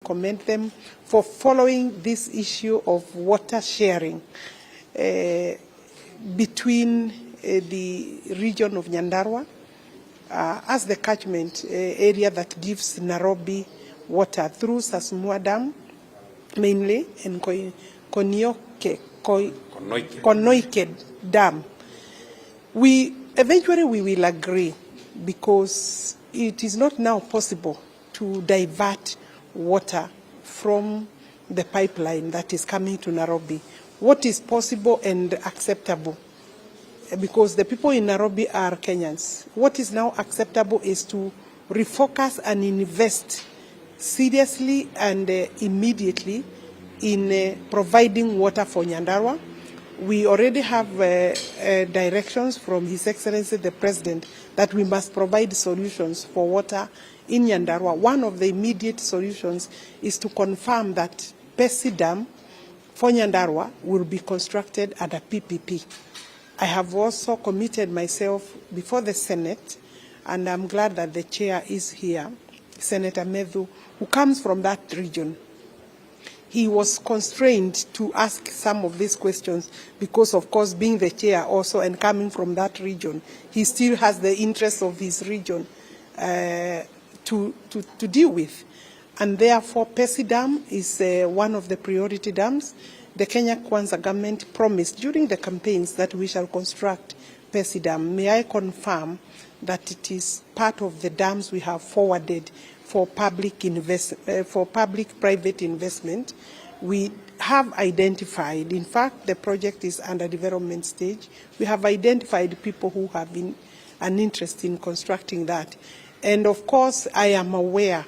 commend them for following this issue of water sharing between the region of Nyandarua as the catchment area that gives Nairobi water through Sasumua Dam mainly and Konoike Dam. We eventually we will agree, because it is not now possible to divert water from the pipeline that is coming to Nairobi. What is possible and acceptable, because the people in Nairobi are Kenyans, what is now acceptable is to refocus and invest seriously and immediately in providing water for Nyandarua. We already have directions from His Excellency the President that we must provide solutions for water in Nyandarua. One of the immediate solutions is to confirm that Pesi Dam for Nyandarua will be constructed at a PPP. I have also committed myself before the Senate, and I'm glad that the chair is here, Senator Methu, who comes from that region. He was constrained to ask some of these questions because, of course, being the chair also and coming from that region, he still has the interests of his region to deal with. And therefore, Pesi Dam is one of the priority dams. The Kenya Kwanza government promised during the campaigns that we shall construct Pesi Dam. May I confirm that it is part of the dams we have forwarded for public for public-private investment. We have identified, in fact, the project is under development stage. We have identified people who have an interest in constructing that. And of course, I am aware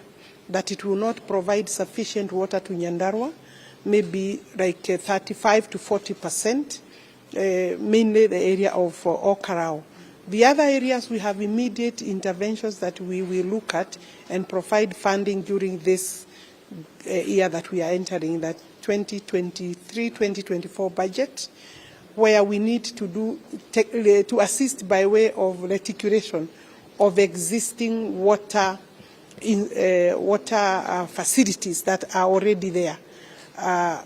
that it will not provide sufficient water to Nyandarua, maybe like 35 to 40%, mainly the area of Olkalou. The other areas, we have immediate interventions that we will look at and provide funding during this year that we are entering, that 2023-2024 budget, where we need to do to assist by way of reticulation of existing water facilities that are already there.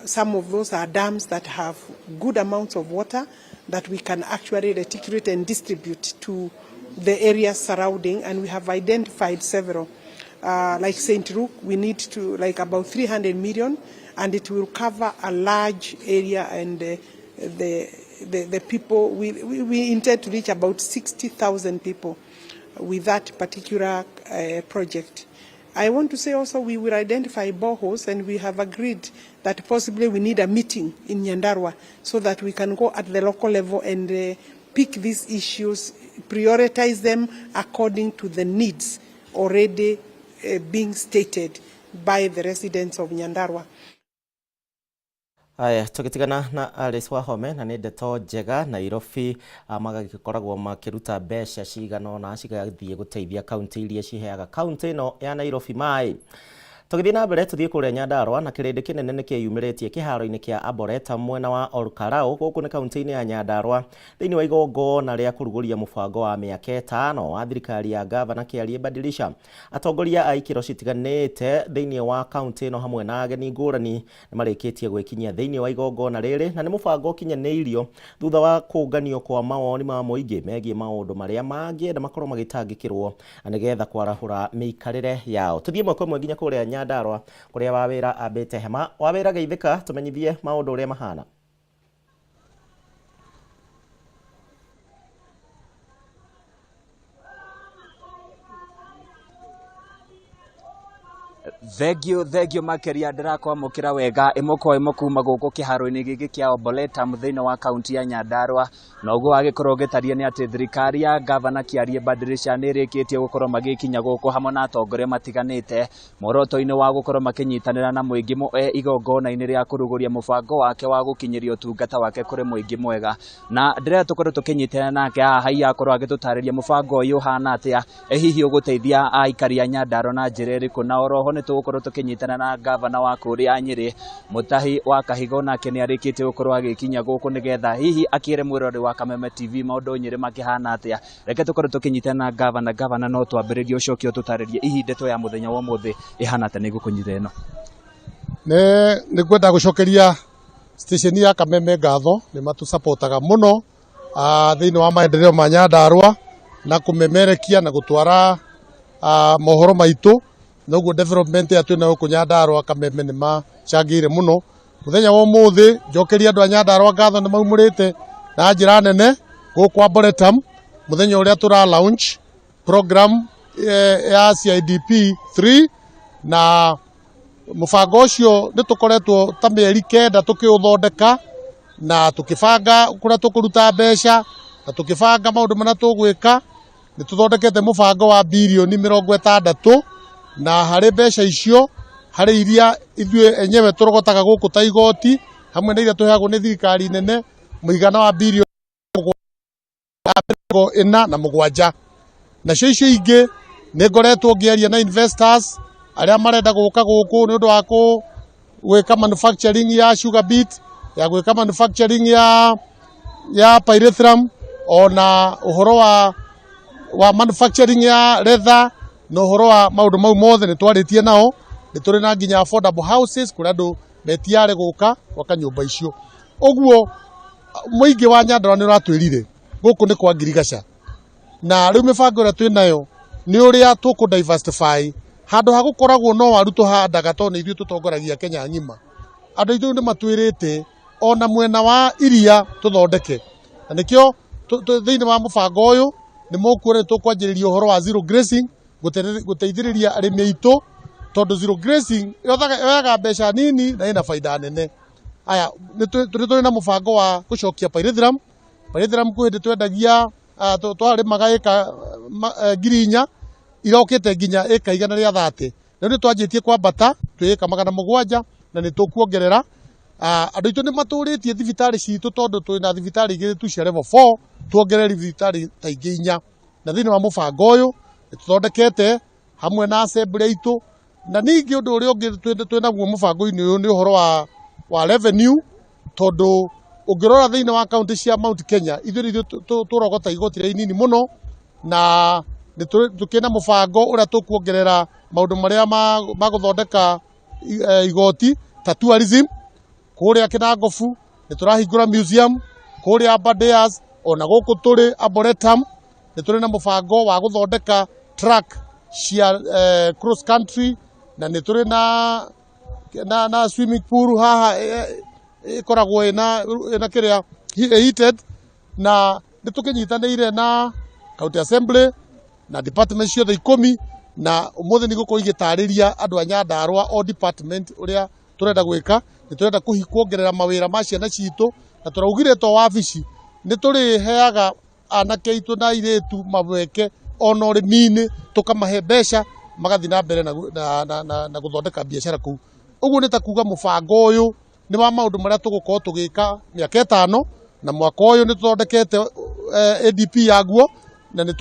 Some of those are dams that have good amounts of water that we can actually reticulate and distribute to the areas surrounding, and we have identified several. Like St. Luke, we need to like about 300 million, and it will cover a large area, and the people, we intend to reach about 60,000 people with that particular project. I want to say also we will identify boreholes, and we have agreed that possibly we need a meeting in Nyandarua so that we can go at the local level and pick these issues, prioritize them according to the needs already being stated by the residents of Nyandarua. Aya tugitigana na Alice Wahome na nĩ ndeto njega Nairobi magagĩkoragwo makĩruta mbeca cigana ũna cigathiĩ gũteithia kaunti iria ciheaga kaunti ĩno ya Nairobi maĩ. Tũgĩthiĩ na mbere tũthiĩ kũrĩa Nyandarua na kĩrĩndĩ kĩnene nĩkĩyumĩrĩtie kĩharo-inĩ kĩa Arboretum mwena wa Olkalou gũkũ nĩ kaunti-inĩ ya Nyandarua thĩinĩ wa igongona rĩa kũrugũria mũbango wa mĩaka 5 wa thirikari ya gavana Kĩarie Badilisha. Atongoria a ikĩro citiganĩte thĩinĩ wa kaunti ĩno hamwe na ageni ngũrani nĩmarĩkĩtie gwĩkinyia thĩinĩ wa igongona rĩrĩ na nĩ mũbango ũkinyanĩirio thutha wa kũnganio kwa mawoni ma mũingĩ megiĩ maũndũ marĩa mangĩenda makorwo magĩtangĩkĩrwo na nĩgetha kwarahũra mĩikarĩre yao. Tũthiĩ ĩmwe kwa ĩmwe nginya kũrĩa Nyandarua kuria Wawira ambĩte hema. Wawira, geithĩka, tũmenyithie maũndũ ũrĩa mahana. Thengio makeria ndĩrakwamũkĩra wega ĩmwe kwa ĩmwe kuma gũkũ kĩharo-inĩ gĩkĩ kĩa Arboretum thĩinĩ wa kaunti ya Nyandarua. Na ũguo wagĩkorwo ũgĩtaria nĩ atĩ thirikari ya gavana Kĩarie Badilisha nĩ ĩrĩkĩtie gũkorwo magĩkinya gũkũ hamwe na atongoria matiganĩte muoroto-inĩ wa gũkorwo makĩnyitanĩra na mũingĩ igongona-inĩ rĩa kũrugũria mũbango wake wa gũkinyĩria ũtungata wake kũrĩ mũingĩ mwega. Na ndĩrenda tũkorwo tũkĩnyitanĩra nake haha haiya akorwo agĩtũtarĩria mũbango ũyũ ũhana atĩa, hihi ũgũteithia aikari a Nyandarua na njĩra ĩrĩkũ, na oroho nĩ tũgũkorwo tũkĩnyitana na gavana wa kũrĩa Nyĩrĩ Mutahi wa Kahiga, nake nĩ arĩkĩtie gũkorwo agĩkinya gũkũ nĩgetha hihi akĩre mwĩrori wa Kameme TV maũndũ Nyĩrĩ makĩhana atĩa. Reke tũkorwo tũkĩnyitana na gavana. Gavana, no twambĩrĩrie ũcoke ũtũtarĩrie hihi ndeto ya mũthenya wa ũmũthĩ ĩhana atĩa nĩguo kũnyita ĩno. Nĩ ngwenda gũcokeria station ya Kameme ngatho, nĩ matũsapotaga mũno thĩinĩ wa maendeleo ma Nyandarua na kũmemerekia na gũtwara mohoro maitũ, noguo development ĩrĩa twĩnayo gũkũ Nyandarua Kameme nĩ macangĩire mũno. Mũthenya wa ũmũthĩ njokeria andũ a Nyandarua ngatho, nĩ maumũrĩte na njĩra nene gũkũ Arboretum mũthenya ũrĩa tũra launch program ya CIDP 3, na mũbango ũcio nĩ tũkoretwo ta mĩeri 9 tũkĩũthondeka na tũkĩbanga kũrĩa tũkũruta mbeca na tũkĩbanga maũndũ marĩa tũgwĩka. Nĩ tũthondekete mũbango wa birioni 60, na harĩ mbeca icio harĩ iria ithuĩ enyewe tũrogotaga gũkũ ta igoti hamwe na iria tũheagwo nĩ thirikari nene, mũigana wa birioni 47. Nacio icio ingĩ nĩ ngoretwo ngĩaria na investors arĩa marenda gũka gũkũ nĩ ũndũ wa gwĩka manufacturing ya sugar beet, ya gwĩka manufacturing ya pyrethrum, ona ũhoro wa manufacturing ya leather na ũhoro wa maũndũ mau mothe nĩ twarĩtie nao. Nĩ tũrĩ na nginya affordable houses kũrĩa andũ metiarĩ gũka gwaka nyũmba icio. Ũguo mũingĩ wa Nyandarua nĩ ũratwĩrire gũkũ nĩ kwa ngirigaca, na rĩu mĩbango ĩrĩa twĩ nayo nĩ ũrĩa tũkũ diversify handũ ha gũkoragwo no waru tũhandaga, tondũ nĩ ithuĩ tũtongoragia Kenya ng'ima. Andũ aitũ nĩ matwĩrĩte ona mwena wa iria tũthondeke, na nĩkĩo thĩinĩ wa mũbango ũyũ nĩ mũkuona nĩ tũkwanjĩrĩria ũhoro wa zero grazing, gũteithĩrĩria arĩmi aitũ, tondũ zero grazing yoyaga mbeca nini na ĩna baida nene. Aya, nĩ tũrĩ na mũbango wa gũcokia pyrethrum. Pyrethrum kwĩ hĩndĩ twendagia, twarĩmaga ĩka 4,000, irokĩte nginya ĩka 130. Rĩu nĩ twanjĩtie kwambata twĩ ĩka 700 na nĩ tũkuongerera. Andũ aitũ nĩ matũrĩtie thibitarĩ citũ, tondũ twĩna thibitarĩ igĩrĩ tu cia level 4, tuongerere thibitarĩ ta ingĩ inya. Na thĩinĩ wa mũbango ũyũ nĩ tũthondekete hamwe na assembly aitũ. Na ningĩ ũndũ ũrĩa ũngĩ twĩ naguo mũbango-inĩ ũyũ nĩ ũhoro wa revenue, tondũ ũngĩrora thĩinĩ wa kaunti cia Mount Kenya, ithuĩ nĩ ithuĩ tũrogota igoti rĩa inini mũno, na nĩ tũkĩrĩ na mũbango ũrĩa tũkuongerera maũndũ marĩa ma gũthondeka igoti ta tourism. Kũrĩa Kinangofu nĩ tũrahingũra museum, kũrĩa Aberdares, ona gũkũ tũrĩ Arboretum nĩ tũrĩ na mũbango wa gũthondeka track cia cross country, na nĩ tũrĩ na swimming pool haha ĩkoragwo ĩna kĩrĩa heated, na nĩ tũkĩnyitanĩire na county assembly na department ciothe 10, na ũmũthĩ nĩ gũkorwo igĩtarĩria andũ a Nyandarua o department ũrĩa tũrenda gwĩka. Nĩ tũrenda kuongerera mawĩra ma ciana citũ, na tũraugire to wabici nĩ tũrĩheaga anake aitũ na airĩtu maweke ona ũrĩmi-inĩ, tũkamahe mbeca magathiĩ na mbere na gũthondeka biacara kũu. Ũguo nĩ ta kuga mũbango ũyũ nĩ wa maũndũ marĩa tũgũkorwo tũgĩka mĩaka 5, na mwaka ũyũ nĩ tũthondekete ADP yaguo, na nĩ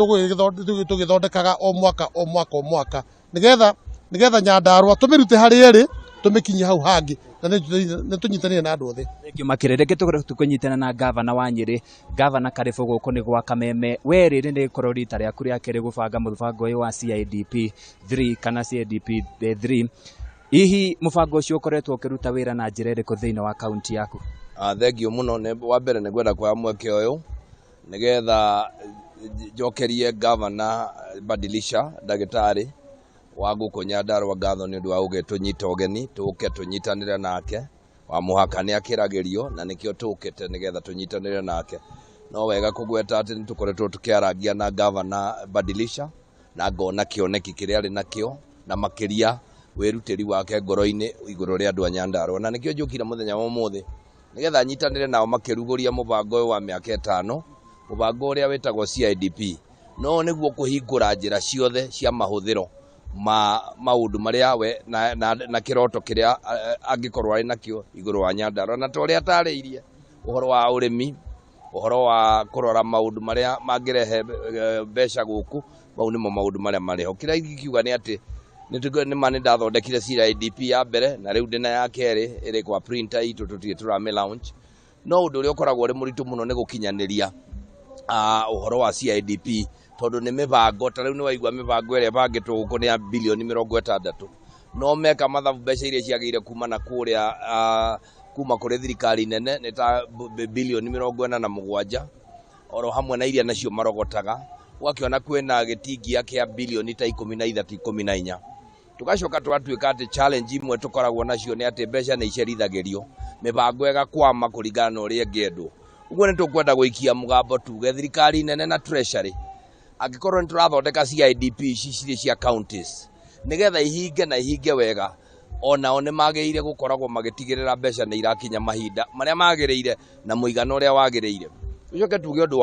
tũgĩthondekaga o mwaka o mwaka o mwaka nĩgetha Nyandarua tũmĩrute harĩa ĩrĩ tũmĩkinyie hau hangĩ, na nĩ tũnyitanĩire na andũ othe. Thengiũ makĩria. Rĩngĩ tũkũnyitana na gavana wa Nyĩrĩ. Gavana, karĩbũ gũkũ nĩ gwa Kameme. We rĩrĩ nĩ rĩkorwo rita rĩaku rĩa kerĩ gũbanga mũbango ũyũ wa CIDP 3 kana CIDP 3. Hihi mũbango ũcio ũkoretwo ũkĩruta wĩra na njĩra ĩrĩkũ thĩinĩ wa kaunti yaku? Thengiũ mũno. Nĩ wa mbere nĩ ngwenda kuoya mweke ũyũ nĩgetha njokerie gavana Badilisha, ndagĩtarĩ wa gũkũ Nyandarua, ngatho nĩ ũndũ wa gũgĩtũnyita ũgeni tũke tũnyitanĩre nake. Wa mũhaka nĩ akĩragĩrio, na nĩkĩo tũkĩte nĩgetha tũnyitanĩre nake. No wega kũgweta atĩ nĩ tũkoretwo tũkĩarangia na gavana Badilisha, na ngona kĩoneki kĩrĩa arĩ nakĩo na makĩria wĩrutĩri wake ngoro-inĩ igũrũ rĩa andũ a Nyandarua, na nĩkĩo njũkire mũthenya wa ũmũthĩ nĩgetha nyitanĩre nao makĩrugũria mũbango ũyũ wa mĩaka 5, mũbango ũrĩa wĩtagwo CIDP. No nĩguo kũhingũra njĩra ciothe cia mahũthĩro ma maũndũ marĩa we na kĩroto kĩrĩa angĩkorwo arĩ nakĩo igũrũ wa Nyandarua, na ta ũrĩa atarĩirie ũhoro wa ũrĩmi, ũhoro wa kũrora maũndũ marĩa mangĩrehe mbeca gũkũ, mau nĩmo maũndũ marĩa marĩ ho. Kĩrĩa ingiuga nĩ atĩ nĩ ma nĩ ndathondekire CIDP ya mbere, na rĩu ndĩna ya kerĩ ĩrĩ kwa printer itũ, tũtirĩ tũramĩ launch. No ũndũ ũrĩa ũkoragwo ũrĩ mũritũ mũno nĩ gũkinyanĩria ũhoro wa CIDP, tondũ nĩ mĩbango. Ta rĩu nĩ waigua mĩbango ĩrĩa ĩbangĩtwo gũkũ nĩ ya birioni 60, No meka mathabu mbeca iria ciagĩire kuma na kũrĩa kuma kũrĩ thirikari nene nĩ ta bilioni 47, oro hamwe na iria nacio marogotaga, ũgakĩona kwĩna gĩtingia kĩa bilioni ta 13, 14. Tũgacoka tũgatuĩka atĩ challenge imwe tũkoragwo nacio nĩ atĩ mbeca nĩ icerithagĩrio, mĩbango ĩgakwama kũringana na ũrĩa ĩngĩendwo. Ũguo nĩ tũkwenda gũikia mũgambo tuge thirikari nene na treasury, angĩkorwo nĩ tũrathondeka CIDP ici cirĩ cia counties nĩgetha ihinge na ihinge wega, onao nĩ magĩrĩire gũkoragwo magĩtigĩrĩra mbeca nĩ irakinya mahinda marĩa magĩrĩire na mũigana ũrĩa wagĩrĩire. Tũcoke tuge ũndũ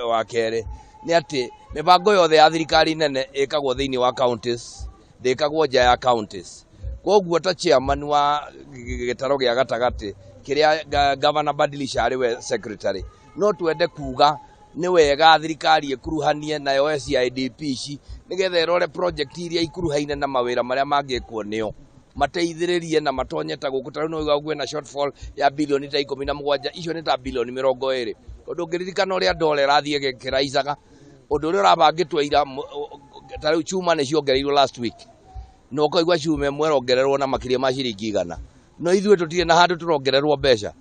wa kerĩ nĩ atĩ mĩbango yothe ya thirikari nene ĩkagwo thĩinĩ wa counties, ndĩkagwo nja ya counties. Koguo ta chairman wa gĩtaro gĩa gatagatĩ kĩrĩa Governor Badilisha arĩ we secretary, no twende kuga nĩ wega thirikari ĩkuruhanie nayo CIDP ici nĩgetha ĩrore project iria ikuruhaine na mawĩra marĩa mangĩkwo nĩo, mateithĩrĩrie na matonye ta gũkũ. Ta rĩu nĩ ũigua kwĩna shortfall ya bilioni ta 17, icio nĩ ta bilioni 20. Tondũ ũngĩririkana ũrĩa dola ĩrathiĩ ĩkĩraicaga, ũndũ ũrĩa ũrabangĩtwo ira, ta rĩu chuma nĩ ciongereirwo last week, na ũkaigua chuma ĩmwe ĩrongererwo na makĩria ma ciringi 100, no ithuĩ tũtirĩ na handũ tũrongererwo mbeca.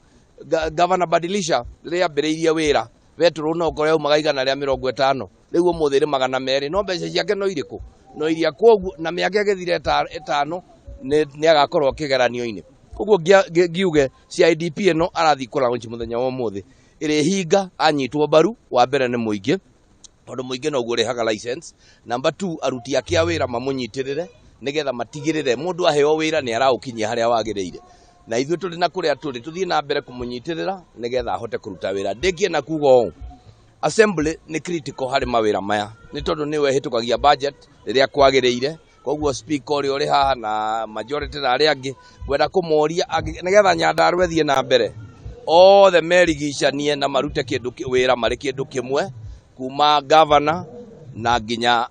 Governor Badilisha rĩrĩa ambĩrĩirie wĩra, betũrũ no ũkorwo yaumaga 150, rĩu ũmũthĩ ĩrĩ 200, no mbeca ciake no irĩkũ? No iria. Koguo na mĩaka ĩgĩthira 5 nĩ agakorwo kĩgeranio-inĩ. Koguo ngiuge CIDP ĩno arathiĩ kũ launch mũthenya wa ũmũthĩ ĩrĩhinga anyitwo mbaru, wa mbere nĩ mũingĩ, tondũ mũingĩ noguo ũrĩhaga license. Number 2, aruti ake a wĩra mamũnyitĩrĩre nĩgetha matigĩrĩre mũndũ aheo wĩra nĩ araũkinyia harĩa wagĩrĩire. Na ithuĩ tũrĩ na kũrĩa tũrĩ tũthiĩ na mbere kũmũnyitĩrĩra nĩgetha ahote kũruta wĩra. Ndĩkie na kuga ũũ, assembly nĩ critical harĩ mawĩra maya, nĩ tondũ nĩwe ĩhĩtũkagia budget rĩrĩa kwagĩrĩire. Koguo speaker ũrĩa ũrĩ haha na majority na arĩa angĩ, ngwenda kũmoria nĩgetha Nyandarua ĩthiĩ na mbere, othe merigicanie na marute kĩndũ wĩra marĩ kĩndũ kĩmwe, kuma governor na nginya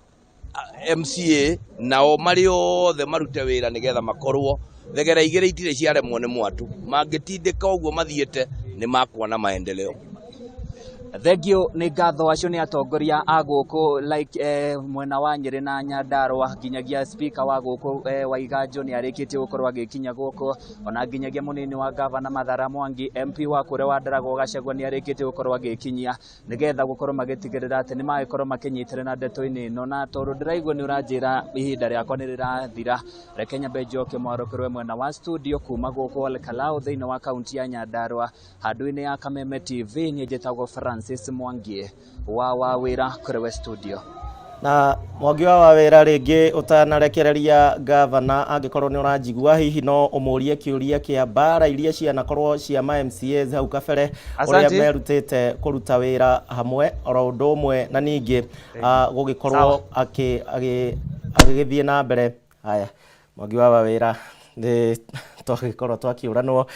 MCA, nao marĩ othe marute wĩra nĩgetha makorwo thegere igĩrĩ itirĩ ciaremwo nĩ mwatũ. Mangĩtindĩka ũguo mathiĩte nĩ makuona maendeleo. Thengiũ nĩ ngatho acio nĩ atongoria a gũkũ like mwena wa Nyĩrĩ na Nyandarua, nginyagia speaker wa gũkũ Waiganjo nĩ arĩkĩtie gũkorwo agĩkinya gũkũ, ona nginyagia mũnini wa gavana Mathara Mwangi, MP wa kũrĩa wa Ndaragwa Gachagua nĩ arĩkĩtie gũkorwo agĩkinyia nĩgetha gũkorwo magĩtigĩrĩra atĩ nĩ magĩkorwo makĩnyitĩrĩra ndeto-inĩ ĩno. Na tondũ ndĩraigua nĩ ũranjĩra ihinda rĩakwa nĩ rĩrathira, reke nyambe njoke mwarũkĩrwe mwena wa studio kuma gũkũ Olkalau thĩinĩ wa kaunti ya Nyandarua, handũ-inĩ ya Kameme TV. Niĩ njĩtagwo Francis Mwangi wa Wawĩra kũrĩ we studio. Na Mwangi wa Wawĩra, rĩngĩ ũtanarekereria gavana, angĩkorwo nĩ ũranjigua, hihi no ũmũrie kĩũria kĩa mbara iria cianakorwo cia ma MCAs hau kabere, ũrĩa merutĩte kũruta wĩra hamwe oro ũndũ ũmwe, na ningĩ gũgĩkorwo agĩgĩthiĩ na mbere. Haya, Mwangi wa Wawĩra, nĩ twagĩkorwo twakĩũranwo,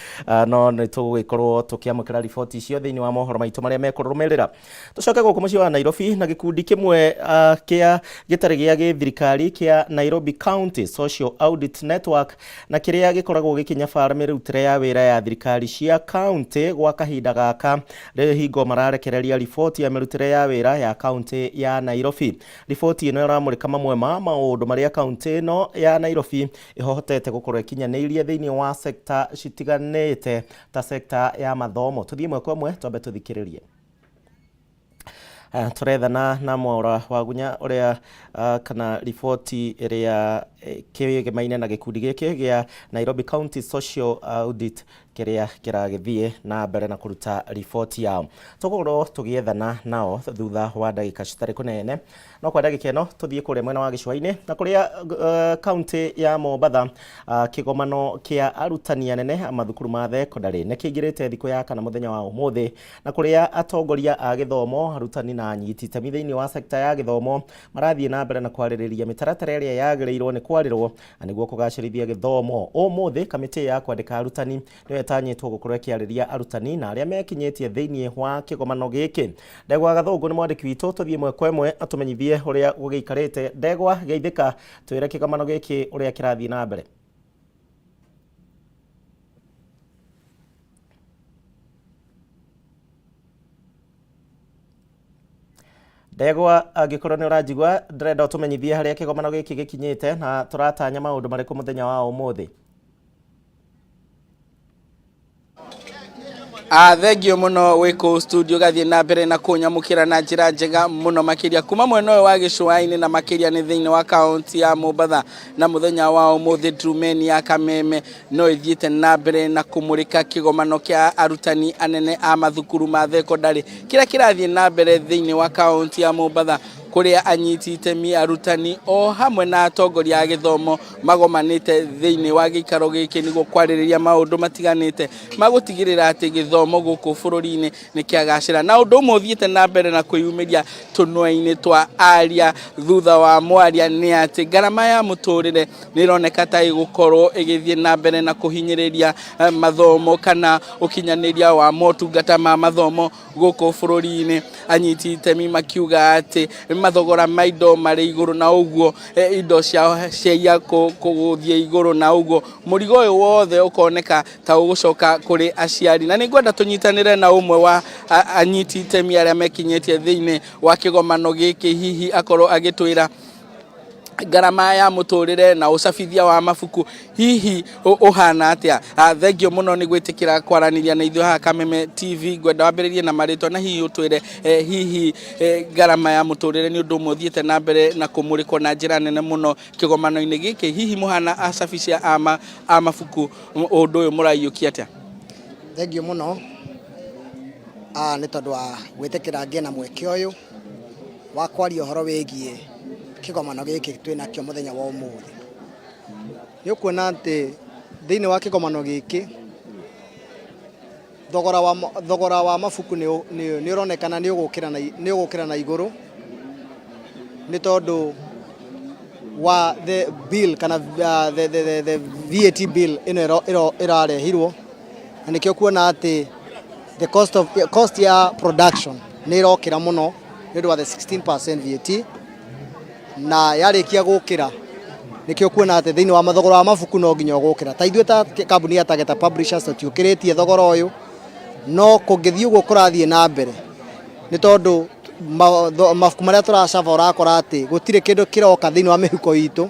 no nĩ tũgũgĩkorwo tũkĩamũkĩra riboti icio thĩinĩ wa mohoro maitũ marĩa mekũrũmĩrĩra. Tũcoke gũkũ mũciĩ wa Nairobi na gĩkundi kĩmwe kĩa gĩtarĩ gĩa gĩthirikari kĩa Nairobi County Social Audit Network, na kĩrĩa gĩkoragwo gĩkĩnyabara mĩrutĩre ya wĩra ya thirikari cia county gwa kahinda gaka, rĩu hingo mararekereria riboti ya mĩrutĩre ya wĩra ya county ya Nairobi. Riboti ĩno ĩramũrĩka mamwe ma maũndũ marĩa county ĩno ya Nairobi ĩhotete gũkorwo ĩkinyanĩirie thĩinĩ wa sekta citiganĩte ta sekta ya mathomo. Tũthiĩ ĩmwe kwa ĩmwe, twambe tũthikĩrĩrie. Tũrethana na Mwaura Wagunya ũrĩa kana riboti ĩrĩa kĩgemaine na gĩkundi gĩkĩ gĩa Nairobi County Social Audit kĩrĩa kĩragĩthiĩ na mbere na kũruta riboti yao. Tũgũkorwo tũgĩethana nao thutha wa ndagĩka citarĩ kũnene, no kwa ndagĩka ĩno tũthiĩ kũrĩa mwena wa gĩcũa-inĩ na kũrĩa kaunti ya Mombatha, kĩgomano kĩa arutani anene a mathukuru ma thekondarĩ nĩ kĩingĩrĩte thikũ ya kana mũthenya wa ũmũthĩ, na kũrĩa atongoria a gĩthomo, arutani na anyiti itemi thĩinĩ wa sekta ya gĩthomo marathiĩ na mbere na kwarĩrĩria mĩtaratara ĩrĩa yagĩrĩirwo nĩ kwarĩrwo na nĩguo kũgacĩrithia gĩthomo. Ũmũthĩ kamĩtĩ ya kwandĩka arutani nĩyo ĩtanyĩtwo gũkorwo ĩkĩarĩria arutani na arĩa mekinyĩtie thĩinĩ wa kĩgomano gĩkĩ. Ndegwa Gathũngũ nĩ mwandĩki witũ, tũthiĩ ĩmwe kwa ĩmwe atũmenyithie ũrĩa gũgĩikarĩte. Ndegwa, geithĩka, twĩre kĩgomano gĩkĩ ũrĩa kĩrathiĩ na mbere. Ndegwa, angĩkorwo nĩ ũranjigua, ndĩrenda ũtũmenyithie harĩa kĩgomano gĩkĩ gĩkinyĩte na tũratanya maũndũ marĩkũ mũthenya wa ũmũthĩ. Thengio mũno wĩ kũu studio gathiĩ na mbere na kũnyamũkĩra na njĩra njega mũno makĩria kuma mwena ũyũ wa gĩcũa-inĩ na makĩria nĩ thĩinĩ wa kaunti ya Mombatha. Na mũthenya wa ũmũthĩ Ndrumeni ya Kameme no ĩthiĩte na mbere na kũmũrĩka kĩgomano kĩa arutani anene a mathukuru ma thekondarĩ kĩrĩa kĩrathiĩ na mbere thĩinĩ wa kaunti ya Mombatha, kũrĩa anyiti itemi, arutani o hamwe na atongoria a gĩthomo magomanĩte thĩinĩ wa gĩikaro gĩkĩ nĩguo kwarĩrĩria maũndũ matiganĩte magũtigĩrĩra atĩ gĩthomo gũkũ bũrũri-inĩ nĩ kĩagacĩra. Na ũndũ ũmwe ũthiĩte na mbere na kwĩyumĩria tũnua-inĩ twa aria thutha wa mwaria nĩ atĩ ngarama ya mũtũrĩre nĩ ĩroneka ta ĩgũkorwo ĩgĩthiĩ na mbere na kũhinyĩrĩria mathomo kana ũkinyanĩria wa motungata ma mathomo gũkũ bũrũri-inĩ. Anyiti itemi makiuga atĩ mathogora ma indo marĩ igũrũ na ũguo indo ciao ciaiya kũgũthiĩ igũrũ, na ũguo mũrigo ũyũ wothe ũkoneka ta ũgũcoka kũrĩ aciari. Na nĩngwenda tũnyitanĩre na ũmwe wa anyiti itemi arĩa mekinyĩtie thĩinĩ wa kĩgomano gĩkĩ, hihi akorwo agĩtwĩra ngarama ya mũtũrĩre na ũcabithia wa mabuku hihi ũhana atĩa. Thengio mũno nĩ gwĩtĩkĩra kwaranĩria na ithuĩ haha Kameme TV. Ngwenda wambĩrĩrie na marĩtwa na hihi ũtwĩre hihi ngarama ya mũtũrĩre nĩ ũndũ ũmwe ũthiĩte na mbere na kũmũrĩkwo na njĩra nene mũno kĩgomano-inĩ gĩkĩ, hihi mũhana acabicia a mabuku ũndũ ũyũ mũraiyũkia atĩa? Thengio mũno nĩ tondũ wa gwĩtĩkĩra ngĩe na mweke ũyũ wa kwaria ũhoro wĩgiĩ kĩgomano gĩkĩ twĩnakĩo mũthenya wa ũmũthĩ. Nĩ ũkuona atĩ thĩinĩ wa kĩgomano gĩkĩ thogora wa mabuku nĩ ũronekana nĩ ũgũkĩra na igũrũ, nĩ tondũ wa the bill kana the VAT bill ĩno ĩrarehirwo, na nĩkĩo kuona atĩ the cost ya production nĩ ĩrokĩra mũno nĩ ũndũ wa the 16% VAT. Na yarĩkia gũkĩra, nĩkĩo kuona atĩ thĩinĩ wa mathogora wa mabuku no nginya ũgũkĩra. Ta ithuĩ ta kambuni ya Tageta Publishers tũtiũkĩrĩtie thogora ũyũ, no kũngĩthiĩ ũguo kũrathiĩ na mbere, nĩ tondũ mabuku marĩa tũracaba ũrakora atĩ gũtirĩ kĩndũ kĩroka thĩinĩ wa mĩhuko itũ,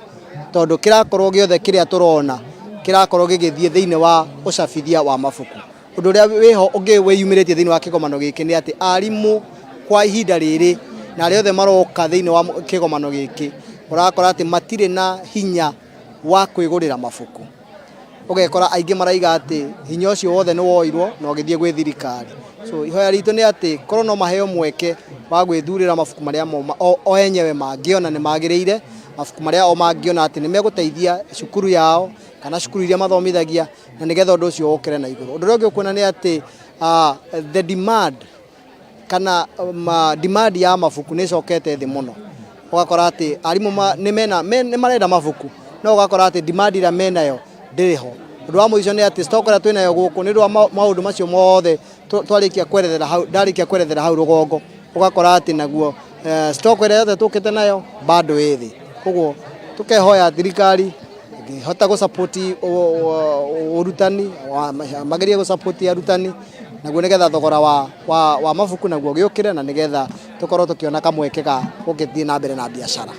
tondũ kĩrakorwo gĩothe kĩrĩa tũrona kĩrakorwo gĩgĩthiĩ thĩinĩ wa ũcabithia wa mabuku. Ũndũ ũrĩa wĩho ũngĩ wĩyumĩrĩtie thĩinĩ wa kĩgomano gĩkĩ nĩ atĩ arimũ kwa ihinda rĩrĩ na arĩa othe maroka thĩinĩ wa kĩgomano gĩkĩ, ũrakora atĩ matirĩ na hinya wa kwĩgũrĩra mabuku. Ũgekora aingĩ maraiga atĩ hinya ũcio wothe nĩ woirwo na ũgĩthiĩ gwĩ thirikari. So ihoya ritũ nĩ atĩ korwo no maheo mweke wa gwĩthurĩra mabuku marĩa mo o enyewe mangĩona nĩ magĩrĩire, mabuku marĩa o mangĩona atĩ nĩ megũteithia cukuru yao kana cukuru iria mathomithagia, na nĩgetha ũndũ ũcio ũkĩre na igũrũ. Ũndũ ũrĩa ũngĩ ũkuona nĩ atĩ the demand kana demand ya mabuku nĩ ĩcokete thĩ mũno. Ũgakora atĩ arimũ nĩ marenda mabuku, no ũgakora atĩ demand ĩrĩa menayo ndĩrĩ ho. Ũndũ wa mũico nĩ atĩ stock ĩrĩa twĩnayo gũkũ nĩ ũndũ wa maũndũ macio mothe twarĩkia kwerethera hau, ndarĩkia kwerethera hau rũgongo, ũgakora atĩ naguo stock ĩrĩa yothe tũkĩte nayo bado ĩ thĩ. Koguo tũkehoya thirikari ĩngĩhota gũ support ũrutani, magerie gũ support arutani naguo, nĩgetha thogora wa mabuku naguo ũgĩũkĩre, na nĩgetha tũkorwo tũkĩona kamweke ga gũgĩthiĩ na mbere na biacara.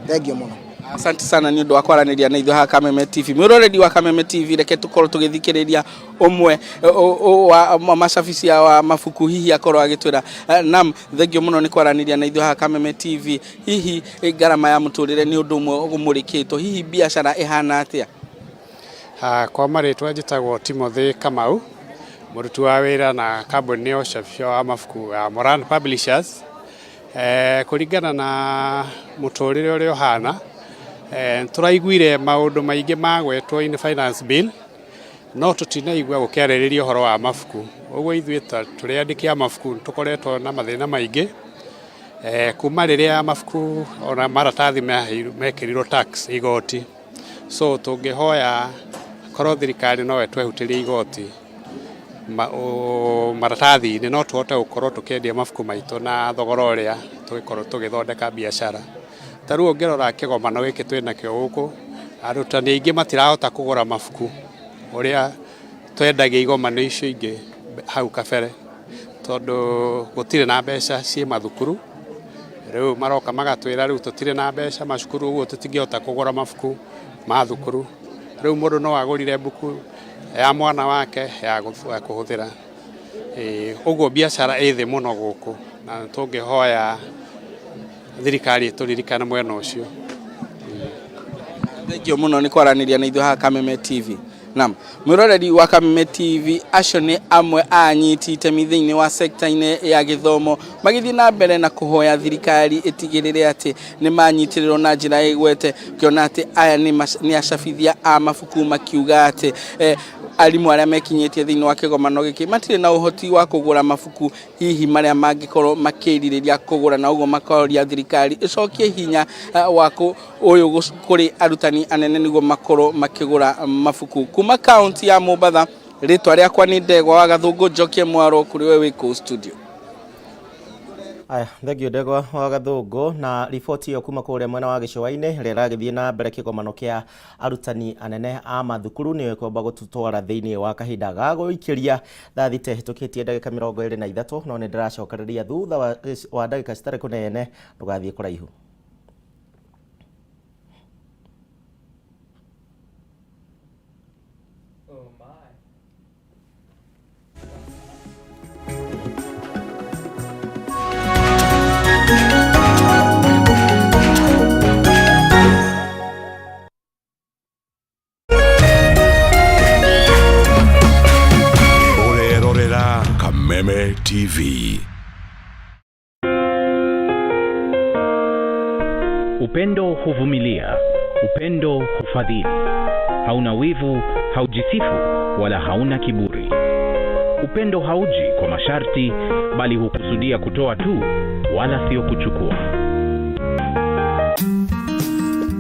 Thengio mũno. Asante sana nĩ ũndũ wa kwaranĩria na ithuĩ haha Kameme TV. Mwĩroreri wa Kameme TV, reke tũkorwo tũgĩthikĩrĩria ũmwe wa macabicia wa mabuku, hihi akorwo agĩtwĩra. Nam, thengio mũno nĩ kwaranĩria na ithuĩ haha Kameme TV. Hihi ngarama ya mũtũrĩre nĩ ũndũ ũmwe ũmũrĩkĩtwo, hihi biacara ĩhana atĩa? Kwa marĩtwa njĩtagwo Timothy Kamau, mũruti wa wĩra na kambuni ya ũcabithia wa mabuku ya Moran Publishers. Kũringana na mũtũrĩre ũrĩa ũhana, tũraiguire maũndũ maingĩ magwetwo in finance bill, no tũtinaigua gũkĩarĩrĩria ũhoro wa mabuku. Ũguo ithuĩ ta tũrĩ andĩki a mabuku tũkoretwo na mathĩna maingĩ kuma rĩrĩa mabuku ona maratathi mekĩrirwo tax, igoti. So tũngĩhoya korwo thirikari no ĩtwehutĩrie igoti maratathi-inĩ, no tũhote gũkorwo tũkĩendia mabuku maitũ na thogora ũrĩa tũgĩkorwo tũgĩthondeka biacara. Ta rĩu ũngĩrora kĩgomano gĩkĩ twĩnakĩo gũkũ, arutani aingĩ matirahota kũgũra mabuku ũrĩa twendagia igomano icio ingĩ hau kabere, tondũ gũtirĩ na mbeca ciĩ mathukuru. Rĩu maroka magatwĩra rĩu tũtirĩ na mbeca macukuru ũguo tũtingĩhota kũgũra mabuku ma thukuru. Rĩu mũndũ no agũrire mbuku ya mwana wake ya kũhũthĩra. Ũguo biacara ĩ thĩ mũno gũkũ na tũngĩhoya thirikari ĩtũririkane mwena ũcio. Thengio mũno nĩ kwaranĩria na ithuĩ haha Kameme TV. Naam, mwĩroreri wa Kameme TV, acio nĩ amwe a anyiti itemi thĩinĩ wa sekta-inĩ ya gĩthomo magĩthiĩ na mbere na kũhoya thirikari ĩtigĩrĩre atĩ nĩ manyitĩrĩrwo na njĩra ĩgwete, ũkĩona atĩ aya nĩ acabithia a mabuku makiuga atĩ arimũ arĩa mekinyĩtie thĩinĩ wa kĩgomano gĩkĩ matirĩ na ũhoti wa kũgũra mabuku hihi marĩa mangĩkorwo makĩrirĩria kũgũra, na ũguo makoria thirikari ĩcokie hinya wa ũyũ kũrĩ arutani anene nĩguo makorwo makĩgũra mabuku. Kuma kaunti ya Mombatha, rĩtwa rĩakwa nĩ Ndegwa wa Gathũngũ, njokie mwaro kũrĩ we wĩ kũu studio. Aya, thengio Ndegwa wa Gathũngũ na riboti ĩyo kuma kũrĩa mwena wa gĩcũa-inĩ ĩrĩa ĩragĩthiĩ na mbere kĩgomano kĩa arutani anene a mathukuru nĩyo ĩkwamba gũtũtwara thĩinĩ wa kahinda ga gũikĩria thaa thita ĩhĩtũkĩtie ndagĩka 23, no nĩ ndĩracokereria thutha wa ndagĩka citarĩ kũnene, ndũgathiĩ kũraihu. Ũrerorera Kameme TV. Upendo huvumilia, upendo hufadhili, hauna wivu, haujisifu wala hauna kiburi. Upendo hauji kwa masharti, bali hukusudia kutoa tu, wala sio kuchukua.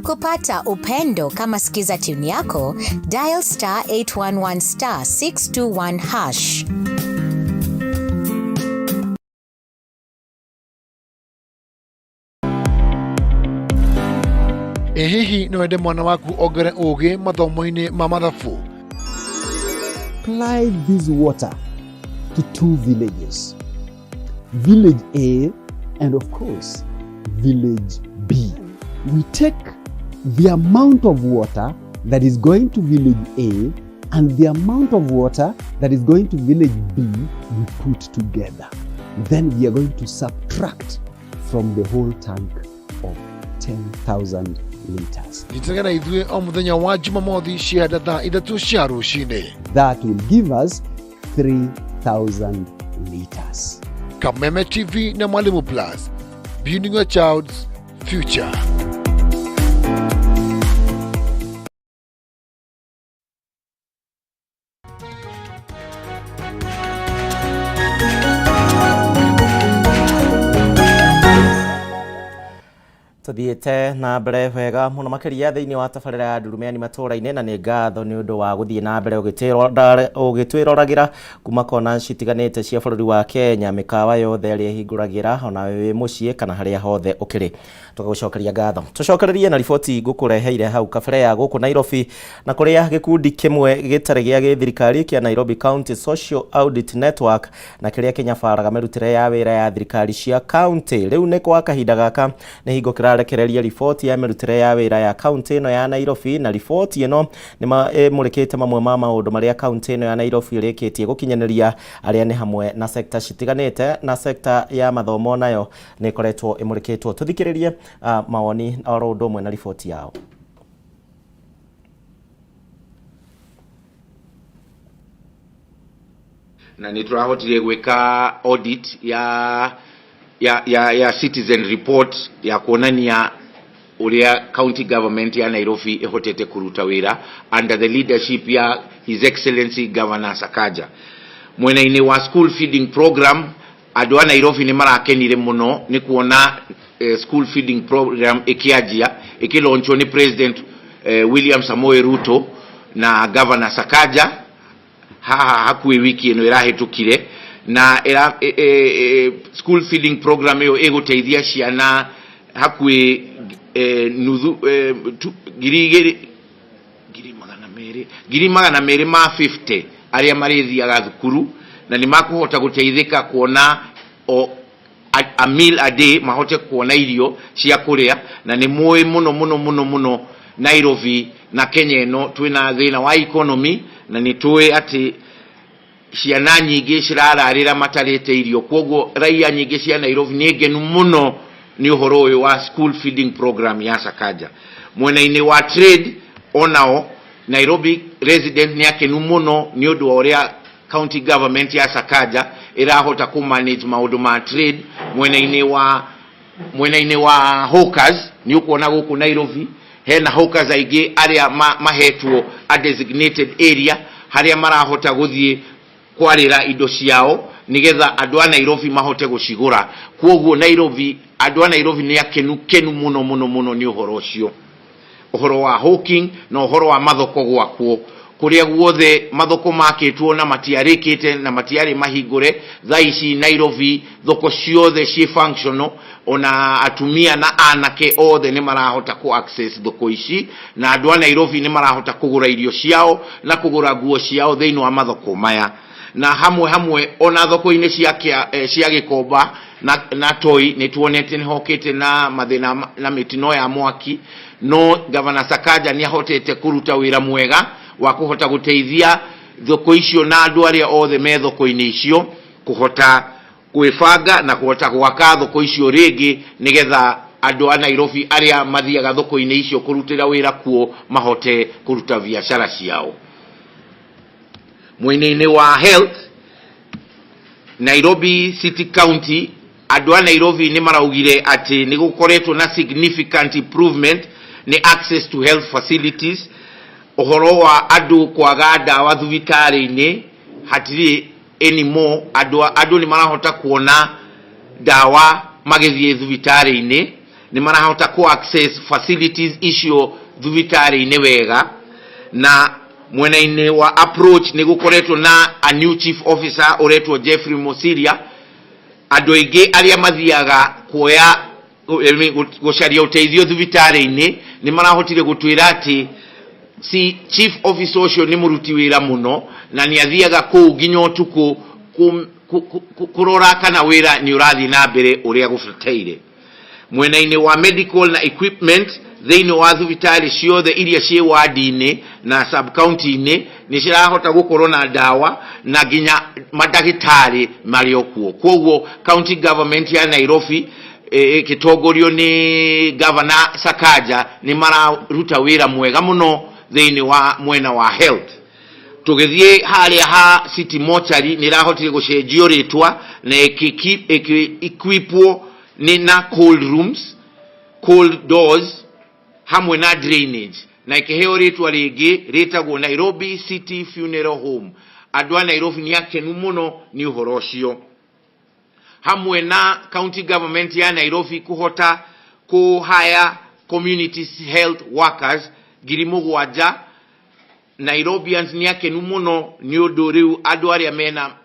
Kupata upendo kama skiza tune yako, dial star 811 star 621 hash. Ĩ hihi no wende mwana waku ongere ũgĩ mathomo-inĩ ma mathabu? Supply this water to two villages, Village A and of course, Village B. We take the amount of water that is going to Village A and the amount of water that is going to Village B, we put together. Then we are going to subtract from the whole tank of 10,000 liters. Nyitanĩra na ithuĩ o mũthenya wa Jumamothi cianda thaa 3 cia rũcinĩ. That will give us 3,000 liters. Kameme TV na Mwalimu Plus, building your child's future. Tuthiĩte na mbere wega mũno makĩria thĩinĩ wa tabarĩra ya Ndurumeni matũũra-inĩ, na nĩ ngatho nĩ ũndũ wa gũthiĩ na mbere ũgĩtwĩroragĩra kuma kona citiganĩte cia bũrũri wa Kenya, mĩkawa yothe ĩrĩa ĩhingũragĩra ona wĩ mũciĩ kana harĩa hothe ũkĩrĩ, tũgagũcokeria ngatho. Tũcokererie na riboti ngũkũreheire hau kabere ya gũkũ Nairobi, na kũrĩa gĩkundi kĩmwe gĩtarĩ gĩa gĩthirikari kĩa Nairobi County Social Audit Network na kĩrĩa kĩnyabaraga mĩrutĩre ya wĩra ya thirikari cia county rĩu nĩ kwa kahinda gaka nĩ hingo kĩrarekereria riboti ya mĩrutĩre ya wĩra ya county ĩno ya Nairobi, na riboti ĩno nĩ ĩmũrĩkĩte mamwe ma maũndũ marĩa county ĩno ya Nairobi ĩrĩkĩtie gũkinyanĩria, arĩa nĩ hamwe na sekta citiganĩte, na sekta ya mathomo nayo nĩ ĩkoretwo ĩmũrĩkĩtwo. Tũthikĩrĩrie mawoni oro ũndũ ũmwe na riboti yao. Na nĩ tũrahotire gwĩka audit ya citizen report ya kuonania ũrĩa county government ya Nairobi ĩhotete kũruta wĩra under the leadership ya His Excellency Governor Sakaja. Mwena-inĩ wa school feeding program, andũ a Nairobi nĩ marakenire mũno nĩ kuona school feeding program ĩkĩanjia, ĩkĩlaunchwo nĩ President William Samoei Ruto na Governor Sakaja haha hakuhĩ wiki ĩno ĩrahĩtũkire, na school feeding program ĩyo ĩgũteithia ciana hakuhĩ nuthu 2,000, 200,000, 250,000 arĩa marĩthiaga thukuru, na nĩ makũhota gũteithĩka kuona o a meal a day, mahote kuona irio cia kũrĩa. Na nĩ mũĩ mũno mũno mũno mũno Nairobi na Kenya ĩno twĩna thĩna wa economy, na nĩ tũĩ atĩ ciana nyingĩ cirararĩra matarĩte irio. Kwoguo raia nyingĩ cia Nairobi nĩ ngenu mũno nĩ ũhoro ũyũ wa school feeding program ya Sakaja. Mwena-inĩ wa trade, onao Nairobi resident nĩ akenu mũno nĩ ũndũ wa ũrĩa county government ya Sakaja ĩrahota kũ manage maũndũ ma trade. Mwena-inĩ wa hawkers, nĩ ũkuona gũkũ Nairobi hena hawkers aingĩ arĩa mahetwo a designated area harĩa marahota gũthiĩ kwarĩra indo ciao nigetha andũ a Nairobi mahote gũcigũra. Kwoguo Nairobi, andũ a Nairobi nĩ akenu kenu mũno mũno mũno nĩ ũhoro ũcio, ũhoro wa hawking na ũhoro wa mathoko gwakwo. Kũrĩa guothe mathoko makĩtwo na matiarĩkĩte na matiarĩ mahingũre, thaa ici Nairobi thoko ciothe ciĩ functional. Ona atumia na anake othe nĩ marahota ku access thoko ici, na andũ a Nairobi nĩ marahota kũgũra irio ciao na kũgũra nguo ciao thĩinĩ wa mathoko maya. Na hamwe hamwe ona thoko-inĩ cia Gĩkomba na Toi nĩ tuonete nĩ hokĩte na mathĩna na mĩtino ya mwaki, no Gavana Sakaja nĩ ahotete kũruta wĩra mwega wa kũhota gũteithia thoko icio na andũ arĩa othe me thoko-inĩ icio kũhota gwĩbanga na kũhota gwaka thoko icio rĩngĩ, nĩgetha andũ a Nairobi arĩa mathiaga thoko-inĩ icio kũrutĩra wĩra kuo mahote kũruta biacara ciao. Mwena-inĩ wa health, Nairobi City County, andũ a Nairobi nĩ maraugire atĩ nĩ gũkoretwo na significant improvement nĩ access to health facilities. Ũhoro wa andũ kwaga ndawa thibitarĩ-inĩ hatirĩ anymore. Andũ nĩ marahota kuona ndawa magĩthiĩ thibitarĩ-inĩ, nĩ marahota ku access facilities icio thibitarĩ-inĩ wega. Na mwena-inĩ wa approach, nĩ gũkoretwo na a new chief officer ũretwo Jeffrey Mosiria. Andũ aingĩ arĩa mathiaga kuoya gũcaria ũteithio thibitarĩ-inĩ nĩ marahotire gũtwĩra atĩ si chief officer ũcio nĩ mũruti wĩra mũno na nĩ athiaga kũu nginya ũtukũ kũrora kana wĩra nĩ ũrathiĩ na mbere ũrĩa gũbataire. Mwena-inĩ wa medical na equipment, thĩinĩ wa thibitarĩ ciothe iria ciĩ wadi-inĩ na sub county-inĩ nĩ cirahota gũkorwo na ndawa na nginya mandagĩtarĩ marĩ o kuo. Kwoguo county government ya Nairobi ĩgĩtongorio nĩ Governor Sakaja nĩ mararuta wĩra mwega mũno thĩinĩ wa mwena wa health. Tũgĩthiĩ harĩa ha City Mortuary, nĩ ĩrahotire gũcenjio rĩtwa na ĩkĩ-equipwo nĩ na cold rooms, cold doors hamwe na drainage, na ĩkĩheo rĩtwa rĩngĩ rĩtagwo Nairobi City Funeral Home. Andũ a Nairobi nĩ akenu mũno nĩ ũhoro ũcio, hamwe na county government ya Nairobi kũhota kũ hire community health workers 7,000. Nairobians nĩ akenu mũno nĩ ũndũ rĩu andũ arĩa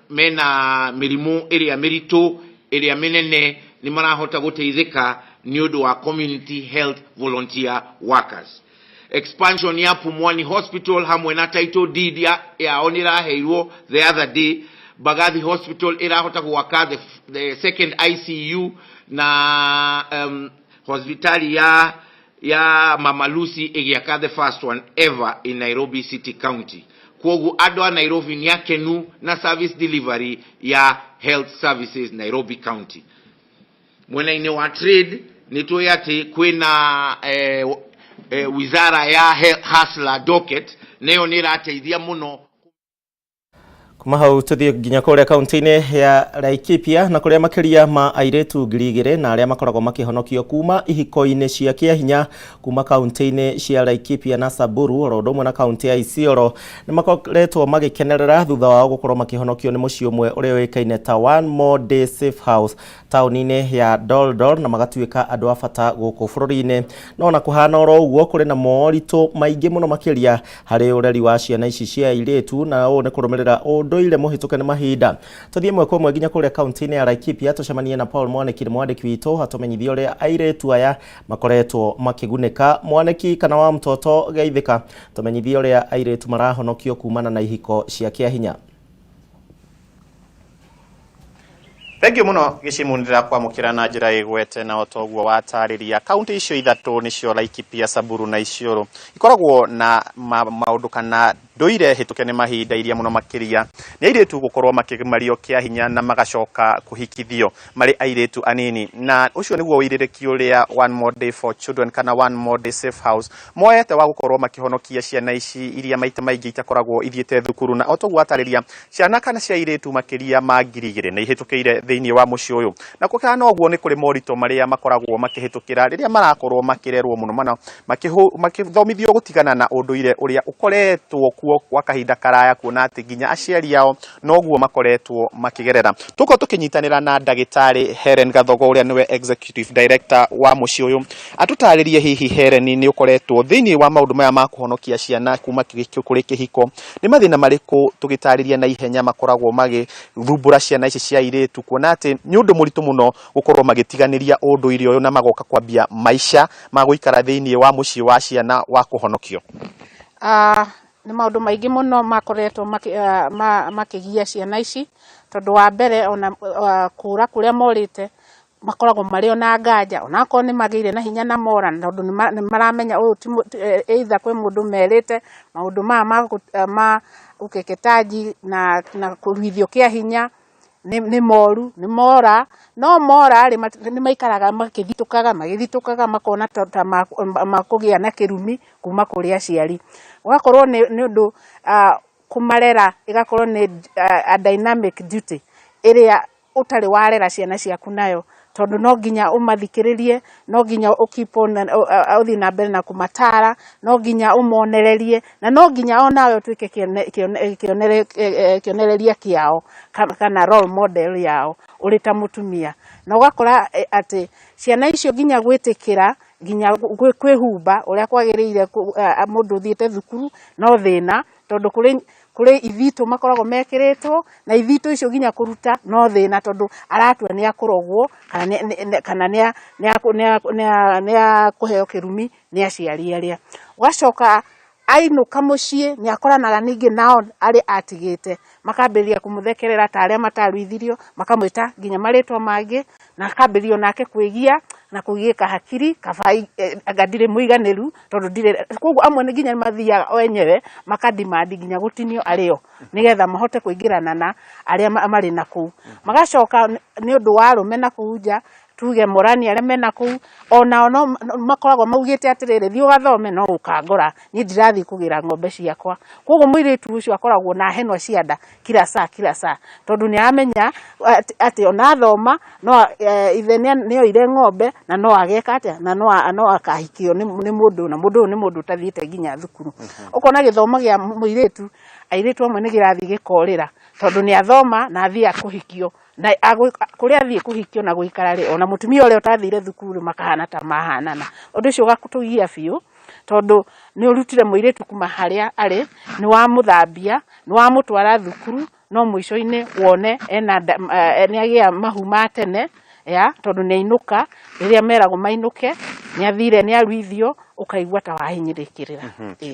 mena mĩrimũ ĩrĩa mĩritũ, ĩrĩa mĩnene, nĩ marahota gũteithĩka nĩ ũndũ wa community health volunteer workers. Expansion ya Pumwani Hospital hamwe na title deed yao nĩ ĩraheirwo the other day. Mbagathi Hospital ĩrahota gwaka the second ICU, na hospitali ya Mama Lucy ĩgĩaka the first one ever in Nairobi City County. Kwoguo andũ a Nairobi nĩ akenu na service delivery ya health services Nairobi County. Mwena-inĩ wa trade, nĩ tũĩ atĩ kwĩna wizara ya Hustler Docket, nayo nĩ ĩrateithia mũno. Kuma hau tũthiĩ nginya kũrĩa kaunti-inĩ ya Laikipia, na kũrĩa makĩria ma airĩtu 2,000 na arĩa makoragwo makĩhonokio kuma ihiko-inĩ cia kĩahinya kuma kaunti-inĩ cia Laikipia na Samburu oro ũndũ ũmwe na kaunti ya Isiolo nĩ makoretwo magĩkenerera thutha wao gũkorwo makĩhonokio nĩ mũciĩ ũmwe ũrĩa ũĩkaine ta One More Day Safe House taũni-inĩ ya Doldol, na magatuĩka andũ a bata gũkũ bũrũri-inĩ. No na kũhana oro ũguo, kũrĩ na moritũ maingĩ mũno makĩria harĩ ũreri wa ciana ici cia airĩtu, na ũũ nĩ kũrũmĩrĩra ũndũire mũhĩtũke nĩ mahinda. Tũthiĩ ĩmwe kwa ĩmwe nginya kũrĩa kaunti-inĩ ya Laikipia, tũcemanie na Paul Mwanĩki, nĩ mwandĩki witũ, atũmenyithie ũrĩa airĩtu aya makoretwo makĩgunĩka. Mwanĩki kana wa mtoto geithĩka, tũmenyithie ũrĩa airĩtu marahonokio kumana na ihiko cia kĩahinya. Thengiũ mũno Gĩcimu, nĩndĩrakwamũkĩra na njĩra ĩgwete na otoguo watarĩria. Kaunti icio ithatũ nĩcio Laikipia, Samburu na Isiolo ikoragwo na maũndũ kana ndũire hĩtũke nĩ mahinda iria mũno makĩria nĩ airĩtu gũkorwo makĩgimario kĩa hinya na magacoka kũhikithio marĩ airĩtu anini, na ũcio nĩguo ũirĩrĩki ũrĩa One More Day for Children kana One More Day Safe House moete wa gũkorwo makĩhonokia ciana ici iria maita maingĩ itakoragwo ithiĩte thukuru. Na otoguo watarĩria, ciana kana cia airĩtu makĩria ma 2000 nĩ ihĩtũkĩire thĩinĩ wa mũciĩ ũyũ, na kũhana ũguo nĩ kũrĩ moritũ marĩa makoragwo makĩhĩtũkĩra rĩrĩa marakorwo makĩrerwo mũno mũno makĩthomithio gũtigana na ũndũire ũrĩa ũkoretwo kuo kwa kahinda karaya, kuona atĩ nginya aciari ao noguo makoretwo makĩgerera. Tũkorwo tũkĩnyitanĩra na ndagĩtarĩ Helen Gathogo ũrĩa nĩwe executive director wa mũciĩ ũyũ atũtarĩrie. Hihi Helen, nĩ ũkoretwo thĩinĩ wa maũndũ maya ma kũhonokia ciana kuma kũrĩ kĩhiko, nĩ mathĩna marĩkũ tũgĩtarĩria na ihenya makoragwo magĩthumbũra ciana ici cia airĩtu, kuona atĩ nĩ ũndũ mũritũ mũno gũkorwo magĩtiganĩria ũndũire ũyũ na magoka kwambia maica ma gũikara thĩinĩ wa mũciĩ wa ciana wa kũhonokio? Nĩ maũndũ maingĩ mũno makoretwo makĩgia ciana ici, tondũ wa mbere ona kũra kũrĩa morĩte makoragwo marĩ ona nganja, onakorwo nĩ magĩire na hinya na mora, tondũ nĩ maramenya ũyũ ti either kwĩ mũndũ merĩte maũndũ maya ma ukeketaji na kũruithio kĩa hinya nĩ moru, nĩ mora. No mora rĩ, nĩ maikaraga makĩthitũkaga magĩthitũkaga, makona ta makũgĩa na kĩrumi kuma kũrĩ aciari. Ũgakorwo nĩ ũndũ kũmarera ĩgakorwo nĩ a dynamic duty ĩrĩa ũtarĩ warera ciana ciaku nayo, tondũ no nginya ũmathikĩrĩrie, no nginya ũ keep on ũthiĩ na mbere na kũmatara, no nginya ũmonererie, na no nginya onawe ũtuĩke kĩonereria kĩao kana role model yao ũrĩ ta mũtumia. Na ũgakora atĩ ciana icio nginya gwĩtĩkĩra nginya kwĩhumba ũrĩa kwagĩrĩire mũndũ ũthiĩte thukuru no thĩna, tondũ kũrĩ ithitũ makoragwo mekĩrĩtwo, na ithitũ icio nginya kũruta no thĩna, tondũ aratua nĩ akũrogwo kana nĩ akũheo kĩrumi nĩ aciari arĩa. Ũgacoka ainũka mũciĩ nĩ akoranaga ningĩ nao arĩa atigĩte, makambĩrĩria kũmũthekerera ta arĩa mataruithirio, makamwĩta nginya marĩtwa mangĩ, na akambĩrĩria onake kwĩgia na kũgiĩka hakiri, kaba anga ndirĩ mũiganĩru tondũ ndirĩ. Koguo amwe nginya nĩ mathiaga o enyewe makadimandi nginya gũtinio arĩo nĩgetha mahote kũingĩrana na arĩa marĩ na kũu. Magacoka nĩ ũndũ wa arũme na kũu nja, tuge morani arĩa mena kũu, onao no makoragwo maugĩte atĩrĩrĩ, thiĩ ũgathome no ũkangora, niĩ ndirathiĩ kũgĩra ng'ombe ciakwa. Koguo mũirĩtu ũcio akoragwo na henwa cia nda kila saa kila saa, tondũ nĩ aramenya atĩ ona athoma no ithe nĩ oire ng'ombe na no ageka atĩa na no akahikio nĩ mũndũ, na mũndũ ũyũ nĩ mũndũ ũtathiĩte nginya thukuru. Ũkona gĩthomo gĩa mũirĩtu, airĩtu amwe nĩ kĩrathiĩ gĩkorĩra, tondũ nĩ athoma na athiĩ akũhikio, na kũrĩa athiĩ kũhikio na gũikara rĩ, ona mũtumia ũrĩa ũtathire thukuru makahana ta mahanana. Ũndũ ũcio ũgatũgia biũ, tondũ nĩ ũrutire mũirĩtu kuma harĩa arĩ, nĩ wamũthambia, nĩ wamũtwara thukuru, no mũico-inĩ wone ena nĩ agĩa mahu ma tene ya, tondũ nĩ ainũka rĩrĩa meragwo mainũke, nĩ athire nĩ aruithio, ũkaigua ta wahinyĩrĩkĩrĩra.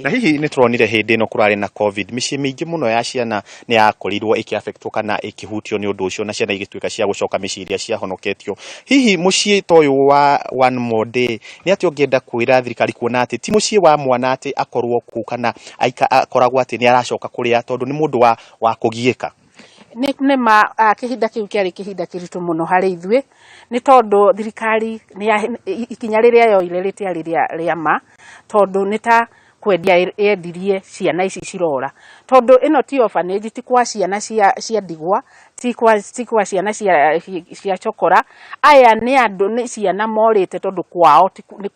Na hihi nĩ tũronire hĩndĩ ĩno kũrarĩ na COVID, mĩciĩ mĩingĩ mũno ya ciana nĩ yakorirwo ĩkĩ-affectwo kana ĩkĩhutio nĩ ũndũ ũcio, na ciana igĩtuĩka cia gũcoka mĩciĩ ĩrĩa ciahonoketio. Hihi mũciĩ ta ũyũ wa One More Day nĩ atĩa ũngĩenda kwĩra thirikari, kuona atĩ ti mũciĩ wa mwana atĩ akorwo kũu kana akoragwo atĩ nĩ aracoka kũrĩa, tondũ nĩ mũndũ wa kũgiĩka? Nĩ ma kĩhinda kĩu kĩarĩ kĩhinda kĩritũ mũno harĩ ithuĩ, nĩ tondũ thirikari ikinya rĩrĩa yoire rĩtiarĩ rĩa ma, tondũ nĩ ta kwendia yendirie ciana ici cirora, tondũ ĩno ti orphanage, ti kwa ciana cia ndigwa, ti kwa ciana cia chokora. Aya nĩ andũ, nĩ ciana morĩte tondũ kwao nĩ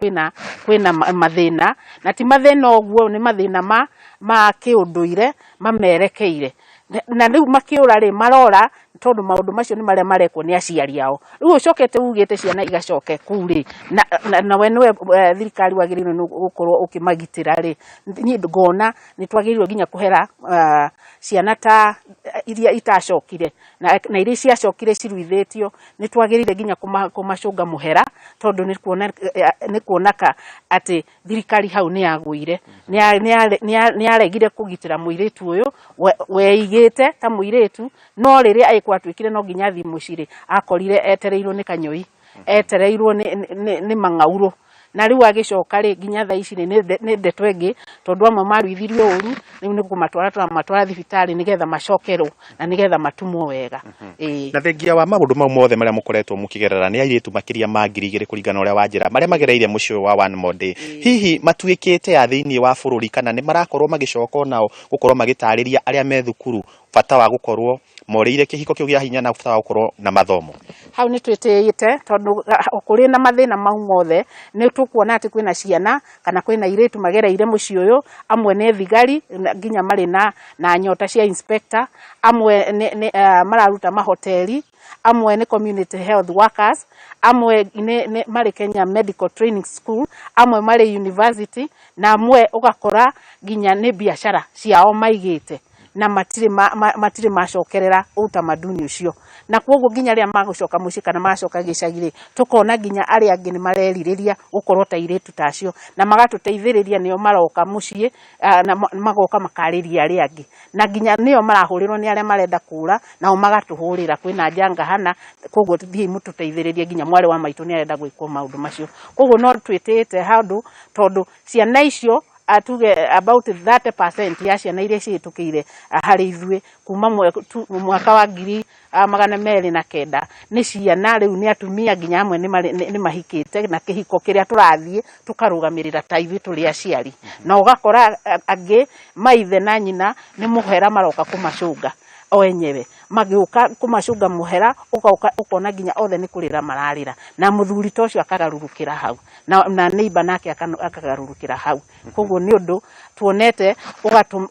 kwĩna mathĩna, na ti mathĩna ũguo, nĩ mathĩna ma kĩũndũire mamerekeire, na rĩu makĩũra rĩ, marora tondũ maũndũ macio nĩ marĩa marekwo nĩ aciari ao. Rĩu ũcokete ugĩte ciana igacoke kũu rĩ, na we nĩwe thirikari wagĩrĩirwo nĩ gũkorwo ũkĩmagitĩra rĩ, niĩ ngona nĩ twagĩrĩirwo nginya kũhera ciana ta iria itacokire na, na iria ciacokire ciruithĩtio nĩ twagĩrĩire nginya kũmacũnga mũhera tondũ nĩ kuona nĩ kuonaka atĩ thirikari hau nĩ yagũire, nĩ yaregire kũgitĩra mũirĩtu ũyũ weigĩte ta mũirĩtu, no rĩrĩa agĩkwatuĩkire no nginya athiĩ mũciĩ rĩ, akorire etereirwo nĩ kanyoi, etereirwo nĩ mang'aurũ, na rĩu agĩcoka rĩ nginya thaa ici rĩ nĩ ndeto ĩngĩ tondũ amwe maruithirio ũru, rĩu nĩ kũmatwara tũramatwara thibitarĩ nĩgetha macokerwo na nĩgetha matumwo wega. Ĩĩ. Na thengia wa maũndũ mau mothe marĩa mũkoretwo mũkĩgerera nĩ airĩtu makĩria ma 2000 kũringana na ũrĩa wanjĩra marĩa magereire mũciĩ ũyũ wa One More Day, hihi matuĩkĩte a thĩinĩ wa bũrũri kana nĩ marakorwo magĩcoka onao gũkorwo magĩtarĩria arĩa me thukuru bata wa gũkorwo morĩire kĩhiko kĩu gĩa hinya na bata wa gũkorwo na mathomo? Hau nĩ twĩtĩĩte tondũ kũrĩ na mathĩna mau mothe nĩ tũkuona atĩ kwĩna ciana kana kwĩna airĩtu magereire mũciĩ ũyũ, amwe nĩ thigari nginya marĩ na nyota cia inspector, amwe nĩ mararuta mahoteli, amwe nĩ community health workers, amwe nĩ marĩ Kenya Medical Training School, amwe marĩ university, na amwe ũgakora nginya nĩ biacara ciao maigĩte na matirĩ macokerera utamaduni ũcio, na koguo nginya rĩrĩa magũcoka mũciĩ kana magacoka gĩcagi rĩ, tũkona nginya arĩa angĩ nĩ marerirĩria gũkorwo ta airĩtu ta acio na magatũteithĩrĩria, nĩo maroka mũciĩ na magoka makarĩria arĩa angĩ, na nginya nĩo marahũrĩrwo nĩ arĩa marenda kũra, nao magatũhũrĩra kwĩna njanga hana, koguo thiĩi mũtũteithĩrĩrie nginya mwarĩ wa maitũ nĩ arenda gwĩkwo maũndũ macio. Koguo no twĩtĩĩte handũ tondũ ciana icio tuge about 30% ya ciana iria cihĩtũkĩire harĩ ithuĩ kuma mwaka wa 2009 nĩ ciana rĩu nĩ atumia, nginya amwe nĩ mahikĩte, na kĩhiko kĩrĩa tũrathiĩ tũkarũgamĩrĩra ta ithuĩ tũrĩ aciari, na ũgakora angĩ maithe na nyina nĩ mũhera maroka kũmacũnga o enyewe, magĩũka kũmacũnga mũhera ũgoka ũkona nginya othe nĩ kũrĩra mararĩra, na mũthuri ta ũcio akagarũrũkĩra hau na neighbor nake akagarũrũkĩra hau. Koguo nĩ ũndũ tuonete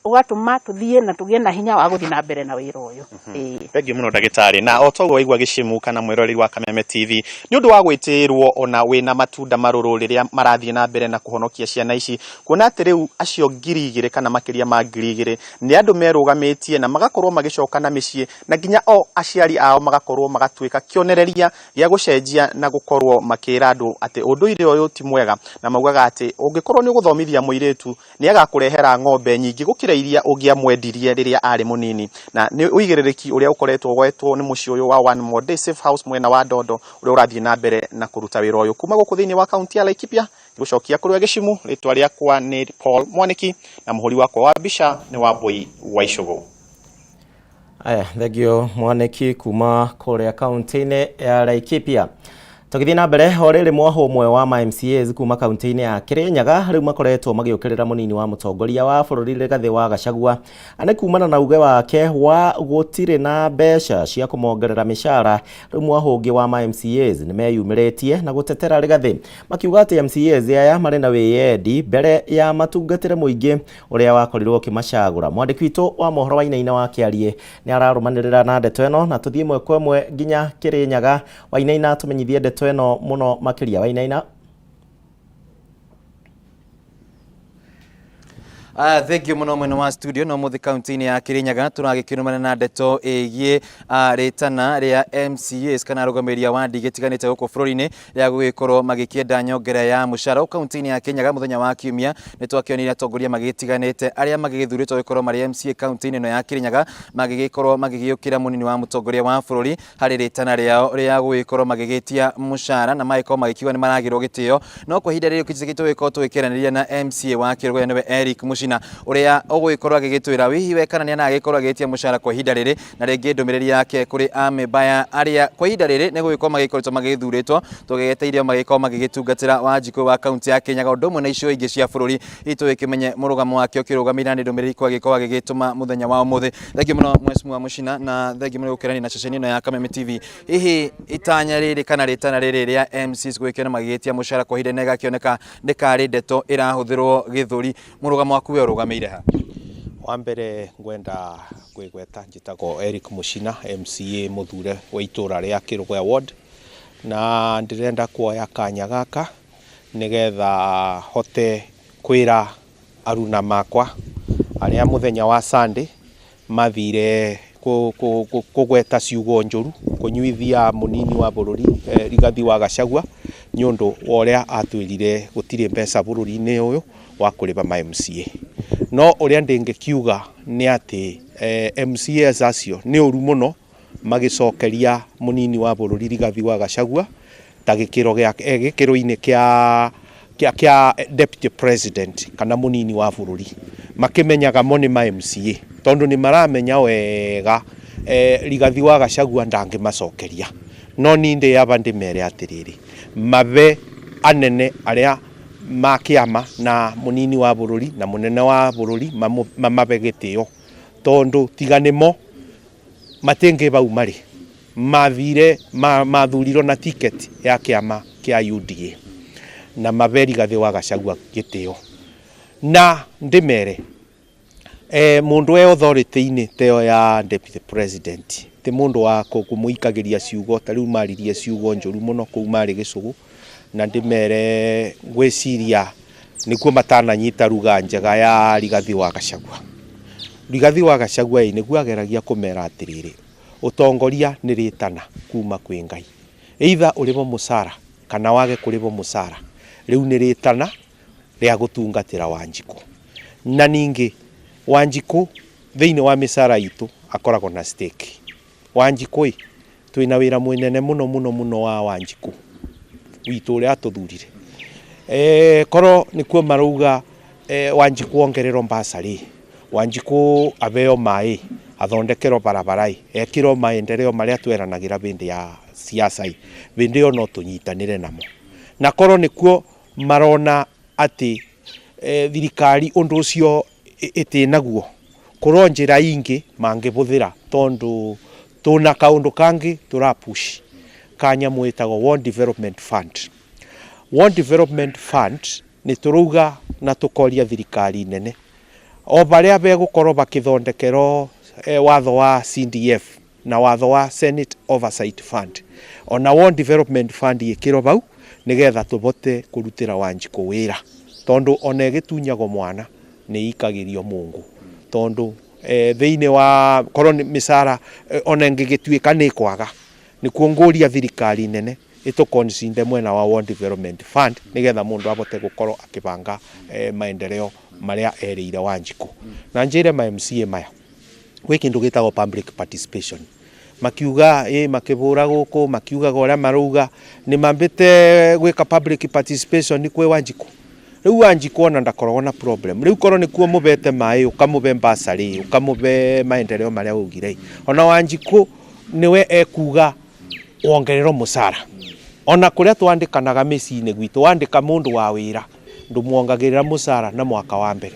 ũgatũma tũthiĩ na tũgĩe na hinya wa gũthiĩ na mbere na wĩra ũyũ. Ĩĩ. Thengiũ mũno ndagĩtarĩ, na o toguo waigua gĩcimu kana mwĩroreri wa Kameme TV nĩ ũndũ wa gwĩtĩĩrwo ona wĩna matunda marũrũ rĩrĩa marathiĩ na mbere na kũhonokia ciana ici, kuona atĩ rĩu acio 2000 kana makĩria ma 2000 nĩ andũ merũgamĩtie na magakorwo magĩcoka na mĩciĩ, na nginya o aciari ao magakorwo magatuĩka kĩonereria gĩa gũcenjia na gũkorwo makĩra andũ atĩ ũndũire ũyũ ti mwega, na maugaga atĩ ũngĩkorwo nĩ ũgũthomithia mũirĩtu nĩ agakũrehera ng'ombe nyingĩ gũkĩra iria ũngĩamwendirie rĩrĩa arĩ mũnini. Na nĩ ũigĩrĩrĩki ũrĩa ũkoretwo woetwo nĩ mũciĩ ũyũ wa One More Day Safe House mwena wa Ndondo ũrĩa ũrathiĩ na mbere na kũruta wĩra ũyũ kuma gũkũ thĩinĩ wa kaunti ya Laikipia. Gũcokia kũrĩ gĩcimu, rĩtwa rĩakwa nĩ Paul Mwaniki na mũhũri wakwa wa mbica nĩ Wambui wa Icũgũ. Aya, thengio Mwaniki kuma kũrĩa kaunti-inĩ ya Laikipia. Tũgĩthiĩ na mbere, o rĩrĩ mwahũ ũmwe wa ma MCAs kuma kaunti-inĩ ya Kirinyaga rĩu makoretwo magĩũkĩrĩra mũnini wa mũtongoria wa bũrũri Rigathĩ wa Gachagua nĩ kumana na uge wake wa gũtirĩ na mbeca cia kũmongerera mĩcara. Rĩu mwahũ ũngĩ wa ma MCAs nĩ meyumĩrĩtie na gũtetera Rigathĩ, makiuga atĩ MCAs aya marĩ na wĩyendi mbere ya matungatĩre mũingĩ ũrĩa wakorirwo ũkĩmacagũra. Mwandĩki witũ wa mohoro Wainaina wa Kĩariĩ nĩ ararũmanĩrĩra na ndeto ĩno, na tũthiĩ ĩmwe kwa ĩmwe nginya Kĩrĩnyaga. Wainaina, tũmenyithie ndeto ĩno mũno makĩria. Wainaina. Thengiũ mũno mwena wa studio. No mũthĩ kaunti-inĩ ya Kirinyaga tũragĩkĩrũmana na ndeto ĩgiĩ rĩtana rĩa MCAs kana arũgamĩrĩri a wandi gĩtiganĩte gũkũ bũrũri-inĩ rĩa gũgĩkorwo magĩkĩenda nyongera ya mũcara. Kaunti-inĩ ya Kirinyaga mũthenya wa kiumia nĩ twakĩonire atongoria magĩtiganĩte arĩa magĩgĩthurĩtwo gũkorwo marĩ MCA kaunti-inĩ ĩno ya Kirinyaga magĩgĩkorwo magĩgĩũkĩra mũnini wa mũtongoria wa bũrũri harĩ rĩtana rĩao rĩa gũgĩkorwo magĩgĩtia mũcara, na magĩkorwo magĩkiuga nĩ maragĩrwo gĩtĩo. No kwa ihinda rĩrĩ tũgĩkorwo tũgĩkĩaranĩria na MCA wa Kĩrũgũya nĩwe Eric Muchina, ũrĩa ũgũgĩkorwo agĩgĩtwĩra hihi we kana nĩ anagĩkorwo agĩtia mũcara kwa ihinda rĩrĩ, na rĩngĩ ndũmĩrĩri yake kũrĩ amemba aya arĩa kwa ihinda rĩrĩ nĩ gũgĩkorwo magĩkoretwo magĩthurĩtwo tũgĩgeteire magĩkorwo magĩgĩtungatĩra Wanjikũ wa kaunti ya Kirinyaga ũndũ ũmwe na icio ingĩ cia bũrũri. Hihi tũgĩkĩmenye mũrũgamo wake ũkĩrũgamĩrĩra nĩ ndũmĩrĩri kwa gĩkorwo agĩgĩtũma mũthenya wa ũmũthĩ. Thengiũ mũno Mheshimiwa Muchina, na thengiũ mũno gũkĩrania na ceceni ĩno ya Kameme TV. Hihi itanya rĩrĩ kana rĩtana rĩrĩ rĩa MCs gũgĩkĩona magĩgĩtia mũcara kwa ihinda ĩgakĩoneka nĩ karĩ ndeto ĩrahũthĩrwo gĩthũri, mũrũgamo waku we ũrũgamĩire ha? Wa mbere ngwenda kwĩgweta njĩtagwo Eric Muchina, MCA mũthure wa itũra rĩa Kĩrũgũya ward, na ndĩrenda kuoya kanya gaka nĩgetha hote kwĩra aruna makwa arĩa mũthenya wa Sunday mathire Kũgweta ciugo njũru kũnyuithia mũnini wa bũrũri Rigathi wa Gachagua nĩ ũndũ wa ũrĩa atwĩrire gũtirĩ mbeca bũrũri-inĩ ũyũ wa kũrĩba ma MCA. No ũrĩa ndĩngĩkiuga nĩ atĩ MCAs acio nĩ ũru mũno magĩcokeria mũnini wa bũrũri Rigathi wa Gachagua ta gĩkĩro gĩa gĩkĩro-inĩ kĩa deputy president kana mũnini wa bũrũri, makĩmenyaga mo nĩ ma MCA, tondũ nĩ maramenya wega Rigathi wa Gachagua ndangĩmacokeria. No niĩ ndĩ aba ndĩmere atĩrĩrĩ, mabe anene arĩa ma kĩama na mũnini wa bũrũri na mũnene wa bũrũri mamabe gĩtĩo, tondũ tiga nĩmo matingĩ bau marĩ mathire mathurirwo na ticket ya kĩama kĩa UDA, na mabe Rigathi wa Gachagua gĩtĩo. Na ndĩmere mũndũ e authority-inĩ teo ya deputy president ti mũndũ wa kũmũikagĩria ciugo ta rĩu maririe ciugo njũru mũno kũu marĩ gĩcũgũ. Na ndĩmere ngwĩciria nĩkuo matananyita ruga njega ya Rigathi wa Gachagua. Rigathi wa Gachagua ĩ nĩguo ageragia kũmera atĩrĩrĩ, ũtongoria nĩ rĩtana kuma kwĩ Ngai, either ũrĩhwo mũcara kana wage kũrĩhwo mũcara, rĩu nĩ rĩtana rĩa gũtungatĩra Wanjikũ. Na ningĩ Wanjikũ thĩinĩ wa mĩcara itũ akoragwo na stake. Wanjikũ ĩ twĩna wĩra mũnene mũno mũno mũno wa Wanjikũ witũ ũrĩa atũthurire. Korwo nĩkuo marauga Wanjikũ ongererwo bursary, Wanjikũ abeo maĩ, athondekerwo barabara ĩ, ekĩrwo maendeleo marĩa tweranagĩra hĩndĩ ya siasa ĩ, hĩndĩ ĩyo no tũnyitanĩre namo. Na korwo nĩkuo marona atĩ thirikari ũndũ ũcio ĩtĩnaguo, kũrwo njĩra ingĩ mangĩbũthĩra, tondũ tũna kaũndũ kangĩ tũrapush ka nyamũ ĩtagwo Ward Development Fund. Ward Development Fund nĩ tũrauga na tũkoria thirikari nene o barĩa begũkorwo bakĩthondekerwo watho wa CDF na watho wa Senate Oversight Fund, ona Ward Development Fund ĩkĩrwo bau nĩgetha tũbote kũrutĩra Wanjikũ wĩra, tondũ ona ĩgĩtunyagwo mwana nĩ ikagĩrio Mungu, tondũ thĩinĩ wa korwo nĩ mĩcara ona ĩngĩgĩtuĩka nĩ kwaga, nĩkuo ngũria thirikari nene ĩtũkonsinde mwena wa Ward Development Fund nĩgetha mũndũ abote gũkorwo akĩbanga maendeleo marĩa erĩire Wanjikũ. Na njĩre ma MCA maya gwĩ kĩndũ gĩtagwo public participation, makiuga makĩbũra gũkũ makiugaga ũrĩa marauga nĩ mambĩte gwĩka public participation kwĩ Wanjikũ. Rĩu Wanjikũ ona ndakoragwo na problem, rĩu korwo nĩkuo mũbete maĩ ũkamũbe bursary ũkamũbe maendeleo marĩa augire, ona Wanjikũ nĩwe ekuga wongererwo mũcara. Ona kũrĩa twandĩkanaga mĩciĩ-inĩ gwitũ, wandĩka mũndũ wa wĩra ndũmuongagĩrĩra mũcara na mwaka wa mbere,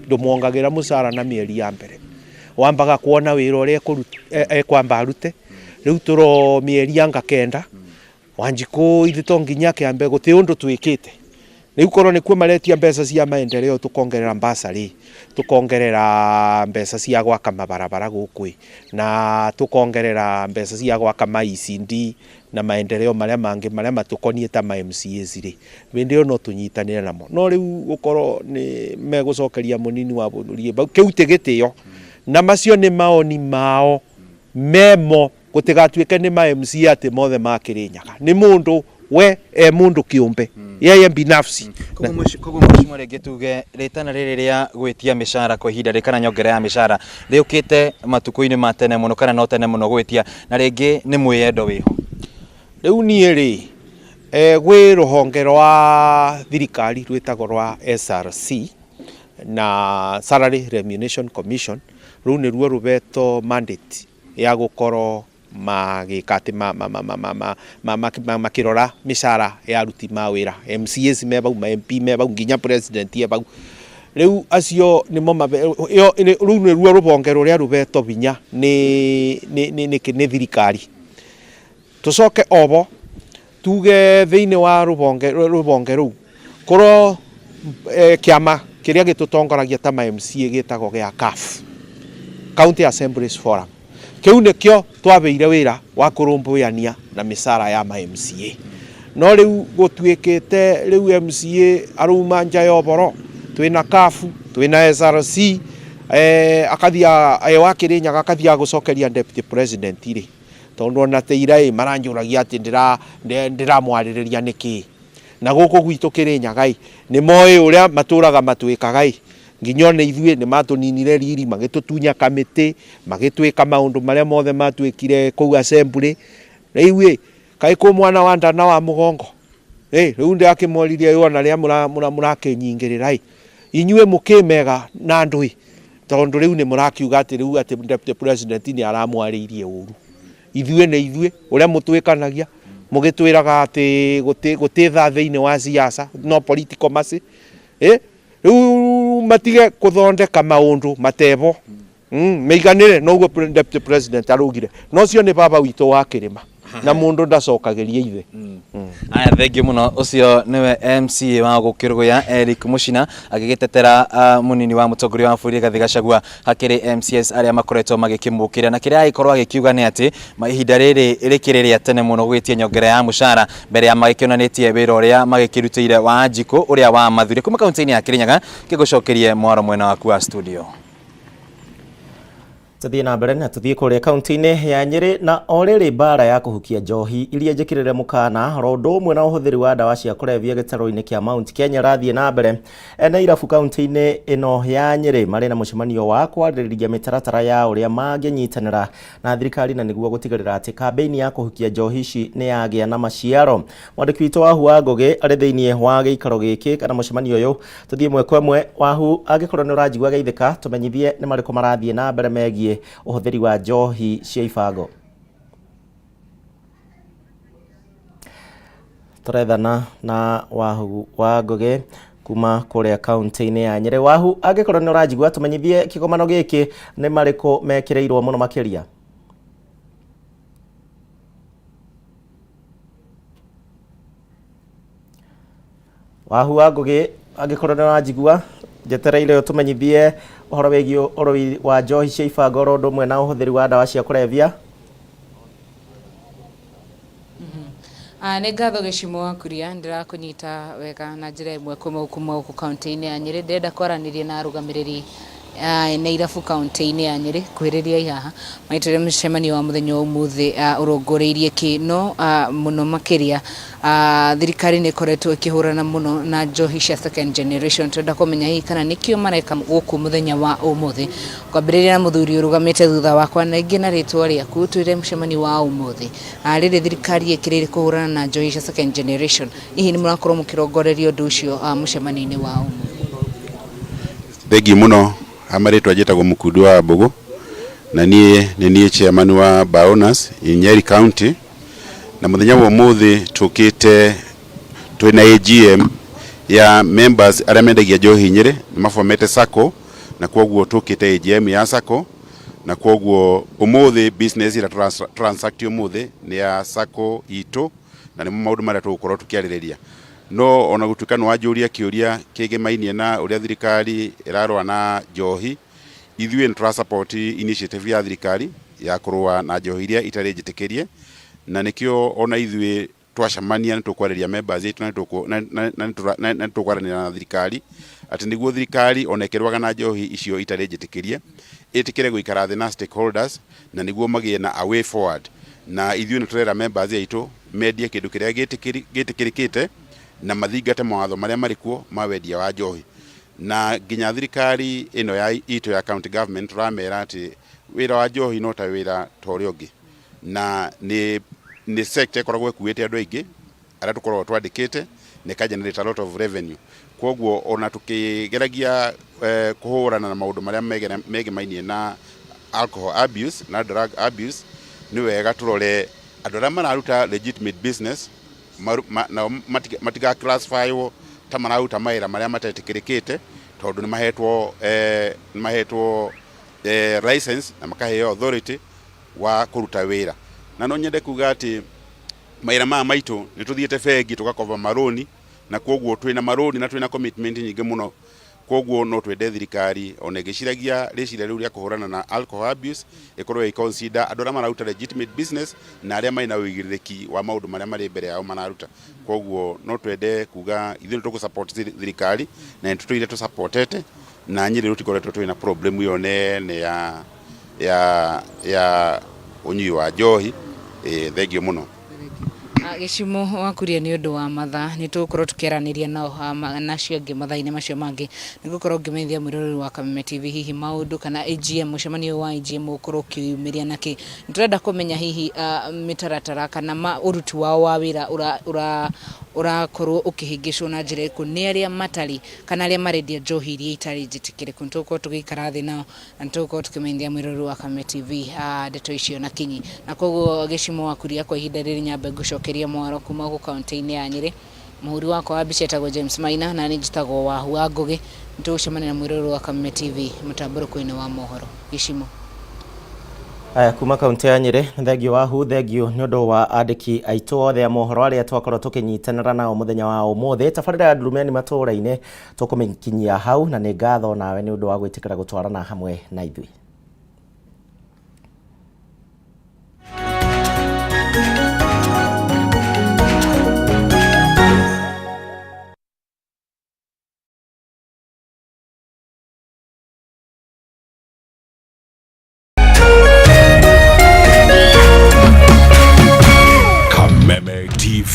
ndũmuongagĩrĩra mũcara na mĩeri ya mbere, wambaga kuona wĩra ũrĩa ekwamba arute. Rĩu tũro mĩeri anga 9 Wanjikũ ithe to nginya kĩambe gũtĩ ũndũ twĩkĩte. Rĩu korwo nĩkuo maretia mbeca cia maendeleo tũkongerera bursary, tũkongerera mbeca cia gwaka mabarabara gũkũ, na tũkongerera mbeca cia gwaka ma ECD na maendeleo marĩa mangĩ marĩa matũkoniĩ ta ma MCAs rĩ, hĩndĩ ĩyo no tũnyitanĩre namo. No rĩu gũkorwo nĩ megũcokeria mũnini wa bũrũri kĩu ti gĩtĩo, na macio nĩ maoni mao memo, gũtigatuĩke nĩ ma MCA atĩ mothe ma Kĩrĩnyaga, nĩ mũndũ we e mũndũ kĩũmbe, yeye binafsi. Koguo mheshimiwa, rĩngĩ tuge rĩtana rĩrĩ rĩa gwĩtia mĩcara kwa ihinda rĩ kana nyongera ya mĩcara rĩũkĩte matukũ-inĩ ma tene mũno kana no tene mũno gwĩtia, na rĩngĩ nĩ mwĩyendo wĩho? Rĩu niĩ rĩ gwĩ rũhonge rwa thirikari rwĩtagwo rwa SRC na Salary Remuneration Commission, rũu nĩruo rũbetwo mandate ya gũkorwo magĩka atĩ makĩrora mĩcara ya aruti ma wĩra, MCAs me bau, ma MP me bau, nginya president e bau. Rĩu acio nĩmo rũu nĩruo rũhonge rũrĩa rũbetwo hinya nĩ thirikari. Tũcoke obo tuge thĩinĩ wa rũhonge rũu kũrwo kĩama kĩrĩa gĩtũtongoragia ta ma MCA gĩtagwo gĩa CAF, County Assemblies Forum, kĩu nĩkĩo twabeire wĩra wa kũrũmbũyania na mĩcara ya ma MCA. No rĩu gũtuĩkĩte rĩu MCA arauma nja ya ũboro, twĩna CAF, twĩna SRC, Eh, akathia eh, wa Kirinyaga akathia gucokeria deputy president ri tondu ona te ira ĩ maranjũragia atĩ ndĩra ndĩramwarĩrĩria nĩkĩ na gũkũ gwitũ Kirinyaga ĩ nĩ moĩ ũrĩa matũraga matwĩkaga ĩ nginya ona ithuĩ nĩ matũninire riri magĩtũtunya kamĩtĩ magĩtwĩka maũndũ marĩa mothe matwĩkire kũu assembly rĩu ĩ kaĩ kwĩ mwana wa nda na wa mũgongo ĩ rĩu ndĩrakĩmoririe ona rĩa mũrakĩnyingĩrĩra ĩ inyuĩ mũkĩmega na andũ ĩ tondũ rĩu nĩ mũrakiuga atĩ rĩu atĩ deputy president nĩ aramwarĩirie ũru ithuĩ nĩ ithuĩ ũrĩa mũtwĩkanagia mũgĩtwĩraga atĩ gũtĩ tha thĩinĩ wa siasa no political mercy ĩ rĩu matige kũthondeka maũndũ matebo meiganĩre noguo deputy president araugire no ũcio nĩ baba witũ wa kĩrĩma na mũndũ ndacokagĩria ithe. Aya thengiũ mũno ũcio nĩwe MCA wa Gũkĩrũgũya Eric Mũcina agĩgĩtetera mũnini wa mũtongoria wa bũrũri Rigathĩ Gachagua hakĩrĩ MCAs arĩa makoretwo magĩkĩmũkĩrĩra na kĩrĩa agĩkorwo agĩkiuga nĩ atĩ ihinda rĩrĩ rĩkĩrĩ rĩa tene mũno gwĩtia nyongera ya mũcara mbere ya magĩkĩonanĩtie wĩra ũrĩa magĩkĩrutĩire wa Njikũ ũrĩa wa mathuri kuma kaunti-inĩ ya Kĩrĩnyaga kĩgũcokerie mwaro mwena waku wa studio. Tuthiĩ na mbere na tuthiĩ kũrĩa kaunti-inĩ ya Nyĩrĩ na o rĩrĩ mbara ya kũhukia njohi iria njĩkĩrĩre mũkana ro ũndũ ũmwe na ũhũthĩri wa ndawa cia kũrebia gĩtarũ-inĩ kĩa Mount Kenya ĩrathiĩ na mbere ene irabu kaunti-inĩ ĩno ya Nyĩrĩ marĩ na mũcemanio wa kwarĩrĩria mĩtaratara ya ũrĩa mangĩnyitanĩra na thirikari na nĩguo gũtigĩrĩra atĩ kambĩini ya kũhukia njohi ici nĩ yagĩa na maciaro. Mwandĩki witũ Wahu wa Ngũgĩ arĩ thĩinĩ wa gĩikaro gĩkĩ kana mũcemanio ũyũ tũthiĩ ĩmwe kwa ĩmwe. Wahu, angĩkorwo nĩ ũranjigua geithĩka, tũmenyithie nĩ marĩkũ marathiĩ na mbere megiĩ ũhũthĩri wa njohi cia ibango. Tũrethana na Wahu wa Ngũgĩ kuma kũrĩa kaunti-inĩ ya Nyĩrĩ. Wahu, angĩkorwo nĩ ũranjigua tũmenyithie kĩgomano gĩkĩ nĩ marĩkũ mekĩrĩirwo mũno makĩria. Wahu wa Ngũgĩ, angĩkorwo nĩ ũranjigua njetereire ũtũmenyithie ũhoro wĩgiĩ ũrũi wa njohi cia ibango oro ũndũ ũmwe na ũhũthĩri wa ndawa cia kũrebia. Nĩ ngatho Gĩcimo wa Kuria, ndĩrakũnyita wega na njĩra ĩmwe kuma gũkũ kaunti-inĩ ya Nyĩrĩ. Ndĩrenda kwaranĩria na arũgamĩrĩri ene irabu kaunti-inĩ ya Nyĩrĩ, kuhĩrĩriai haha maitũre mũcemanio wa mũthenya wa ũmũthĩ ũrongoreirie kĩ, no mũno makĩria thirikari nĩ ĩkoretwo ĩkĩhũrana mũno na njohi cia second generation. Tũrenda kũmenya hihi kana nĩkĩo mareka gũkũ mũthenya wa ũmũthĩ. Kwambĩrĩria na mũthuri ũrũgamĩte thutha wakwa na ingĩ na rĩtwa rĩaku, twĩre mũcemanio wa ũmũthĩ. Rĩrĩ thirikari ĩkĩrĩire kũhũrana na njohi cia second generation, hihi nĩ mũrakorwo mũkĩrongoreria ũndũ ũcio mũcemanio-inĩ wa ũmũthĩ? Thengiũ mũno, ha marĩtwa njĩtagwo Mũkundu wa Mbũgũ na niĩ nĩ niĩ chairman wa bar owners in Nyeri County, na mũthenya wa ũmũthĩ tũkĩte twĩna AGM ya members arĩa mendagia njohi Nyĩrĩ, nĩ mabomete sacco na kwoguo tũkĩte AGM ya sacco, na kwoguo ũmũthĩ business ĩrĩa transact ũmũthĩ nĩ ya sacco itũ, na nĩmo maũndũ marĩa tũgũkorwo tũkĩarĩrĩria. No ona gũtuĩka nĩ wanjũria kĩũria kĩgĩmainie na ũrĩa thirikari ĩrarũa na njohi, ithuĩ nĩ tũra support initiative ya thirikari ya kũrũa na njohi iria itarĩ njĩtĩkĩrie, na nĩkĩo ona ithuĩ twacemania nĩ tũkwarĩria members aitũ na nĩ tũkwaranĩria na thirikari atĩ nĩguo thirikari ona ĩkĩrũaga na njohi icio itarĩ njĩtĩkĩrie ĩtĩkĩre gũikara thĩ na stakeholders na nĩguo magĩe na a way forward. Na ithuĩ nĩ tũrera members aitũ mendie kĩndũ kĩrĩa gĩtĩkĩrĩkĩte na mathingate mawatho marĩa marĩ kuo ma wendia wa njohi. Na nginya thirikari ĩno ya itũ ya county government tũramera atĩ wĩra wa njohi no ta wĩra ta ũrĩa ũngĩ, na nĩ sector ĩkoragwo ĩkuĩte andũ aingĩ arĩa tũkoragwo twandĩkĩte na ĩka generate a lot of revenue. Kwoguo ona tũkĩgeragia kũhũrana na maũndũ marĩa megemainie na alcohol abuse na drug abuse, nĩ wega tũrore andũ arĩa mararuta legitimate business nao matiga classifywo ta mararuta mawĩra marĩa matetĩkĩrĩkĩte, tondũ nĩ mahetwo license na makaheo authority wa kũruta wĩra. Na no nyende kuga atĩ mawĩra maya maitũ nĩ tũthiĩte bengi tũgakoba marũni, na kwoguo twĩna marũni na twĩna commitment nyingĩ mũno. Kwoguo no twende thirikari ona ĩgĩciragia rĩciria rĩu rĩa kũhũrana na alcohol abuse ĩkorwo ĩ consider andũ arĩa mararuta legitimate business na arĩa marĩ na ũigĩrĩrĩki wa maũndũ marĩa marĩ mbere yao mararuta. Kwoguo no twende kuga ithuĩ nĩ tũgũ support thirikari na nĩ tũtũire tũsupportete, Na Nyĩrĩ rũtikoretwo twĩna problem ĩyo nene ya ya ya ũnyui wa njohi. Thengio mũno. Gĩcimo wakuria nĩ ũndũ wa mathaa nĩ tũgũkorwo tũkĩaranĩria nao na acio angĩ mathaa-inĩ macio mangĩ. Nĩ ngũkorwo ngĩmenyithia mwĩroreri wa Kameme TV hihi maũndũ kana AGM, mũcemanio ũyũ wa AGM ũgũkorwo ũkĩyumĩria na kĩ. Nĩ tũrenda kũmenya hihi mĩtaratara kana ũruti wao wa wĩra ũrakorwo ũkĩhĩngĩcwo na njĩra ĩrĩkũ nĩ arĩa matarĩ kana arĩa marendia njohi iria itarĩ njĩtĩkĩrĩku. Nĩ tũgũkorwo tũgĩikara thĩ nao na nĩ tũgũkorwo tũkĩmenyithia mwĩroreri wa Kameme TV ndeto icio na kinyi. Na koguo Gĩcimo wa Kuria kwa ihinda rĩrĩ nyambe ngũcokerie mwaro kuma gũkũ kaũntĩ-inĩ ya Nyĩrĩ. Mũhũri wakwa wa mbica etagwo James Maina na niĩ njĩtagwo Wahu wa Ngũgĩ. Nĩ tũgũcemania na mwĩroreri wa Kameme TV mũtambũrũko-inĩ wa mohoro. Gĩcimo. Aya kuma kaunti ya Nyĩrĩ, thengio Wahu, thengio nĩ ũndũ wa andĩki aitũ othe a mohoro arĩa twakorwo tũkĩnyitanĩra nao mũthenya wa ũmũthĩ. Tabarĩra ya Ndurumeni matũũra-inĩ tũkũmĩkinyia hau, na nĩ ngatho nawe nĩ ũndũ wa gwĩtĩkĩra gũtwarana hamwe na ithuĩ. Kameme TV,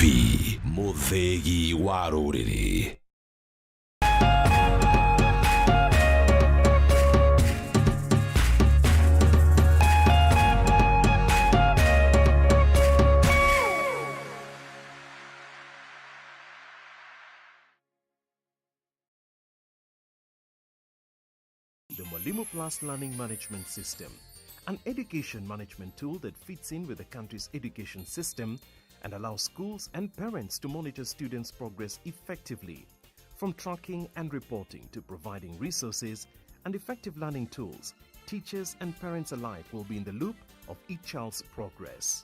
mũthĩgi wa rũrĩrĩ. The Mwalimu Plus Learning Management System, an education management tool that fits in with the country's education system and allows schools and parents to monitor students' progress effectively. From tracking and reporting to providing resources and effective learning tools, teachers and parents alike will be in the loop of each child's progress.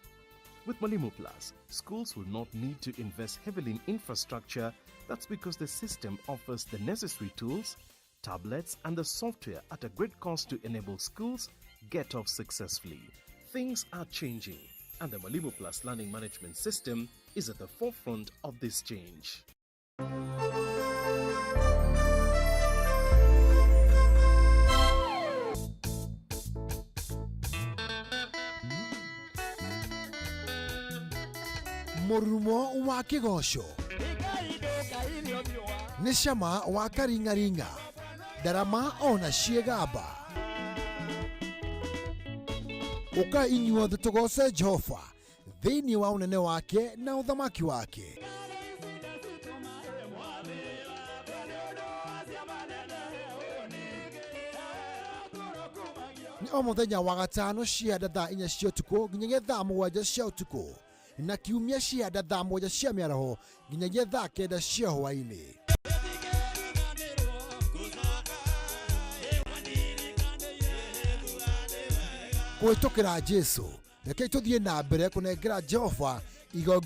With Mwalimu Plus, schools will not need to invest heavily in infrastructure. That's because the system offers the necessary tools, tablets, and the software at a great cost to enable schools get off successfully. Things are changing, and the Mwalimu Plus Learning Management System is at the forefront of this change. Mũrurumo wa kĩgoco nĩ cama wa karing'aring'a ndarama ona ciĩgamba. Ũkai inyuothe tũgoce Jehova thĩinĩ wa ũnene wake na ũthamaki wake. Nĩ o mũthenya wa gatano cia thaa 4 cia ũtukũ nginyagia thaa 7 cia ũtukũ, na kiumia cia thaa 7 cia mĩaraho nginyagia thaa 9 cia hwaĩ-inĩ. Kũhĩtũkĩra Jesu, rekei tũthiĩ na mbere kũnengera Jehova igongona.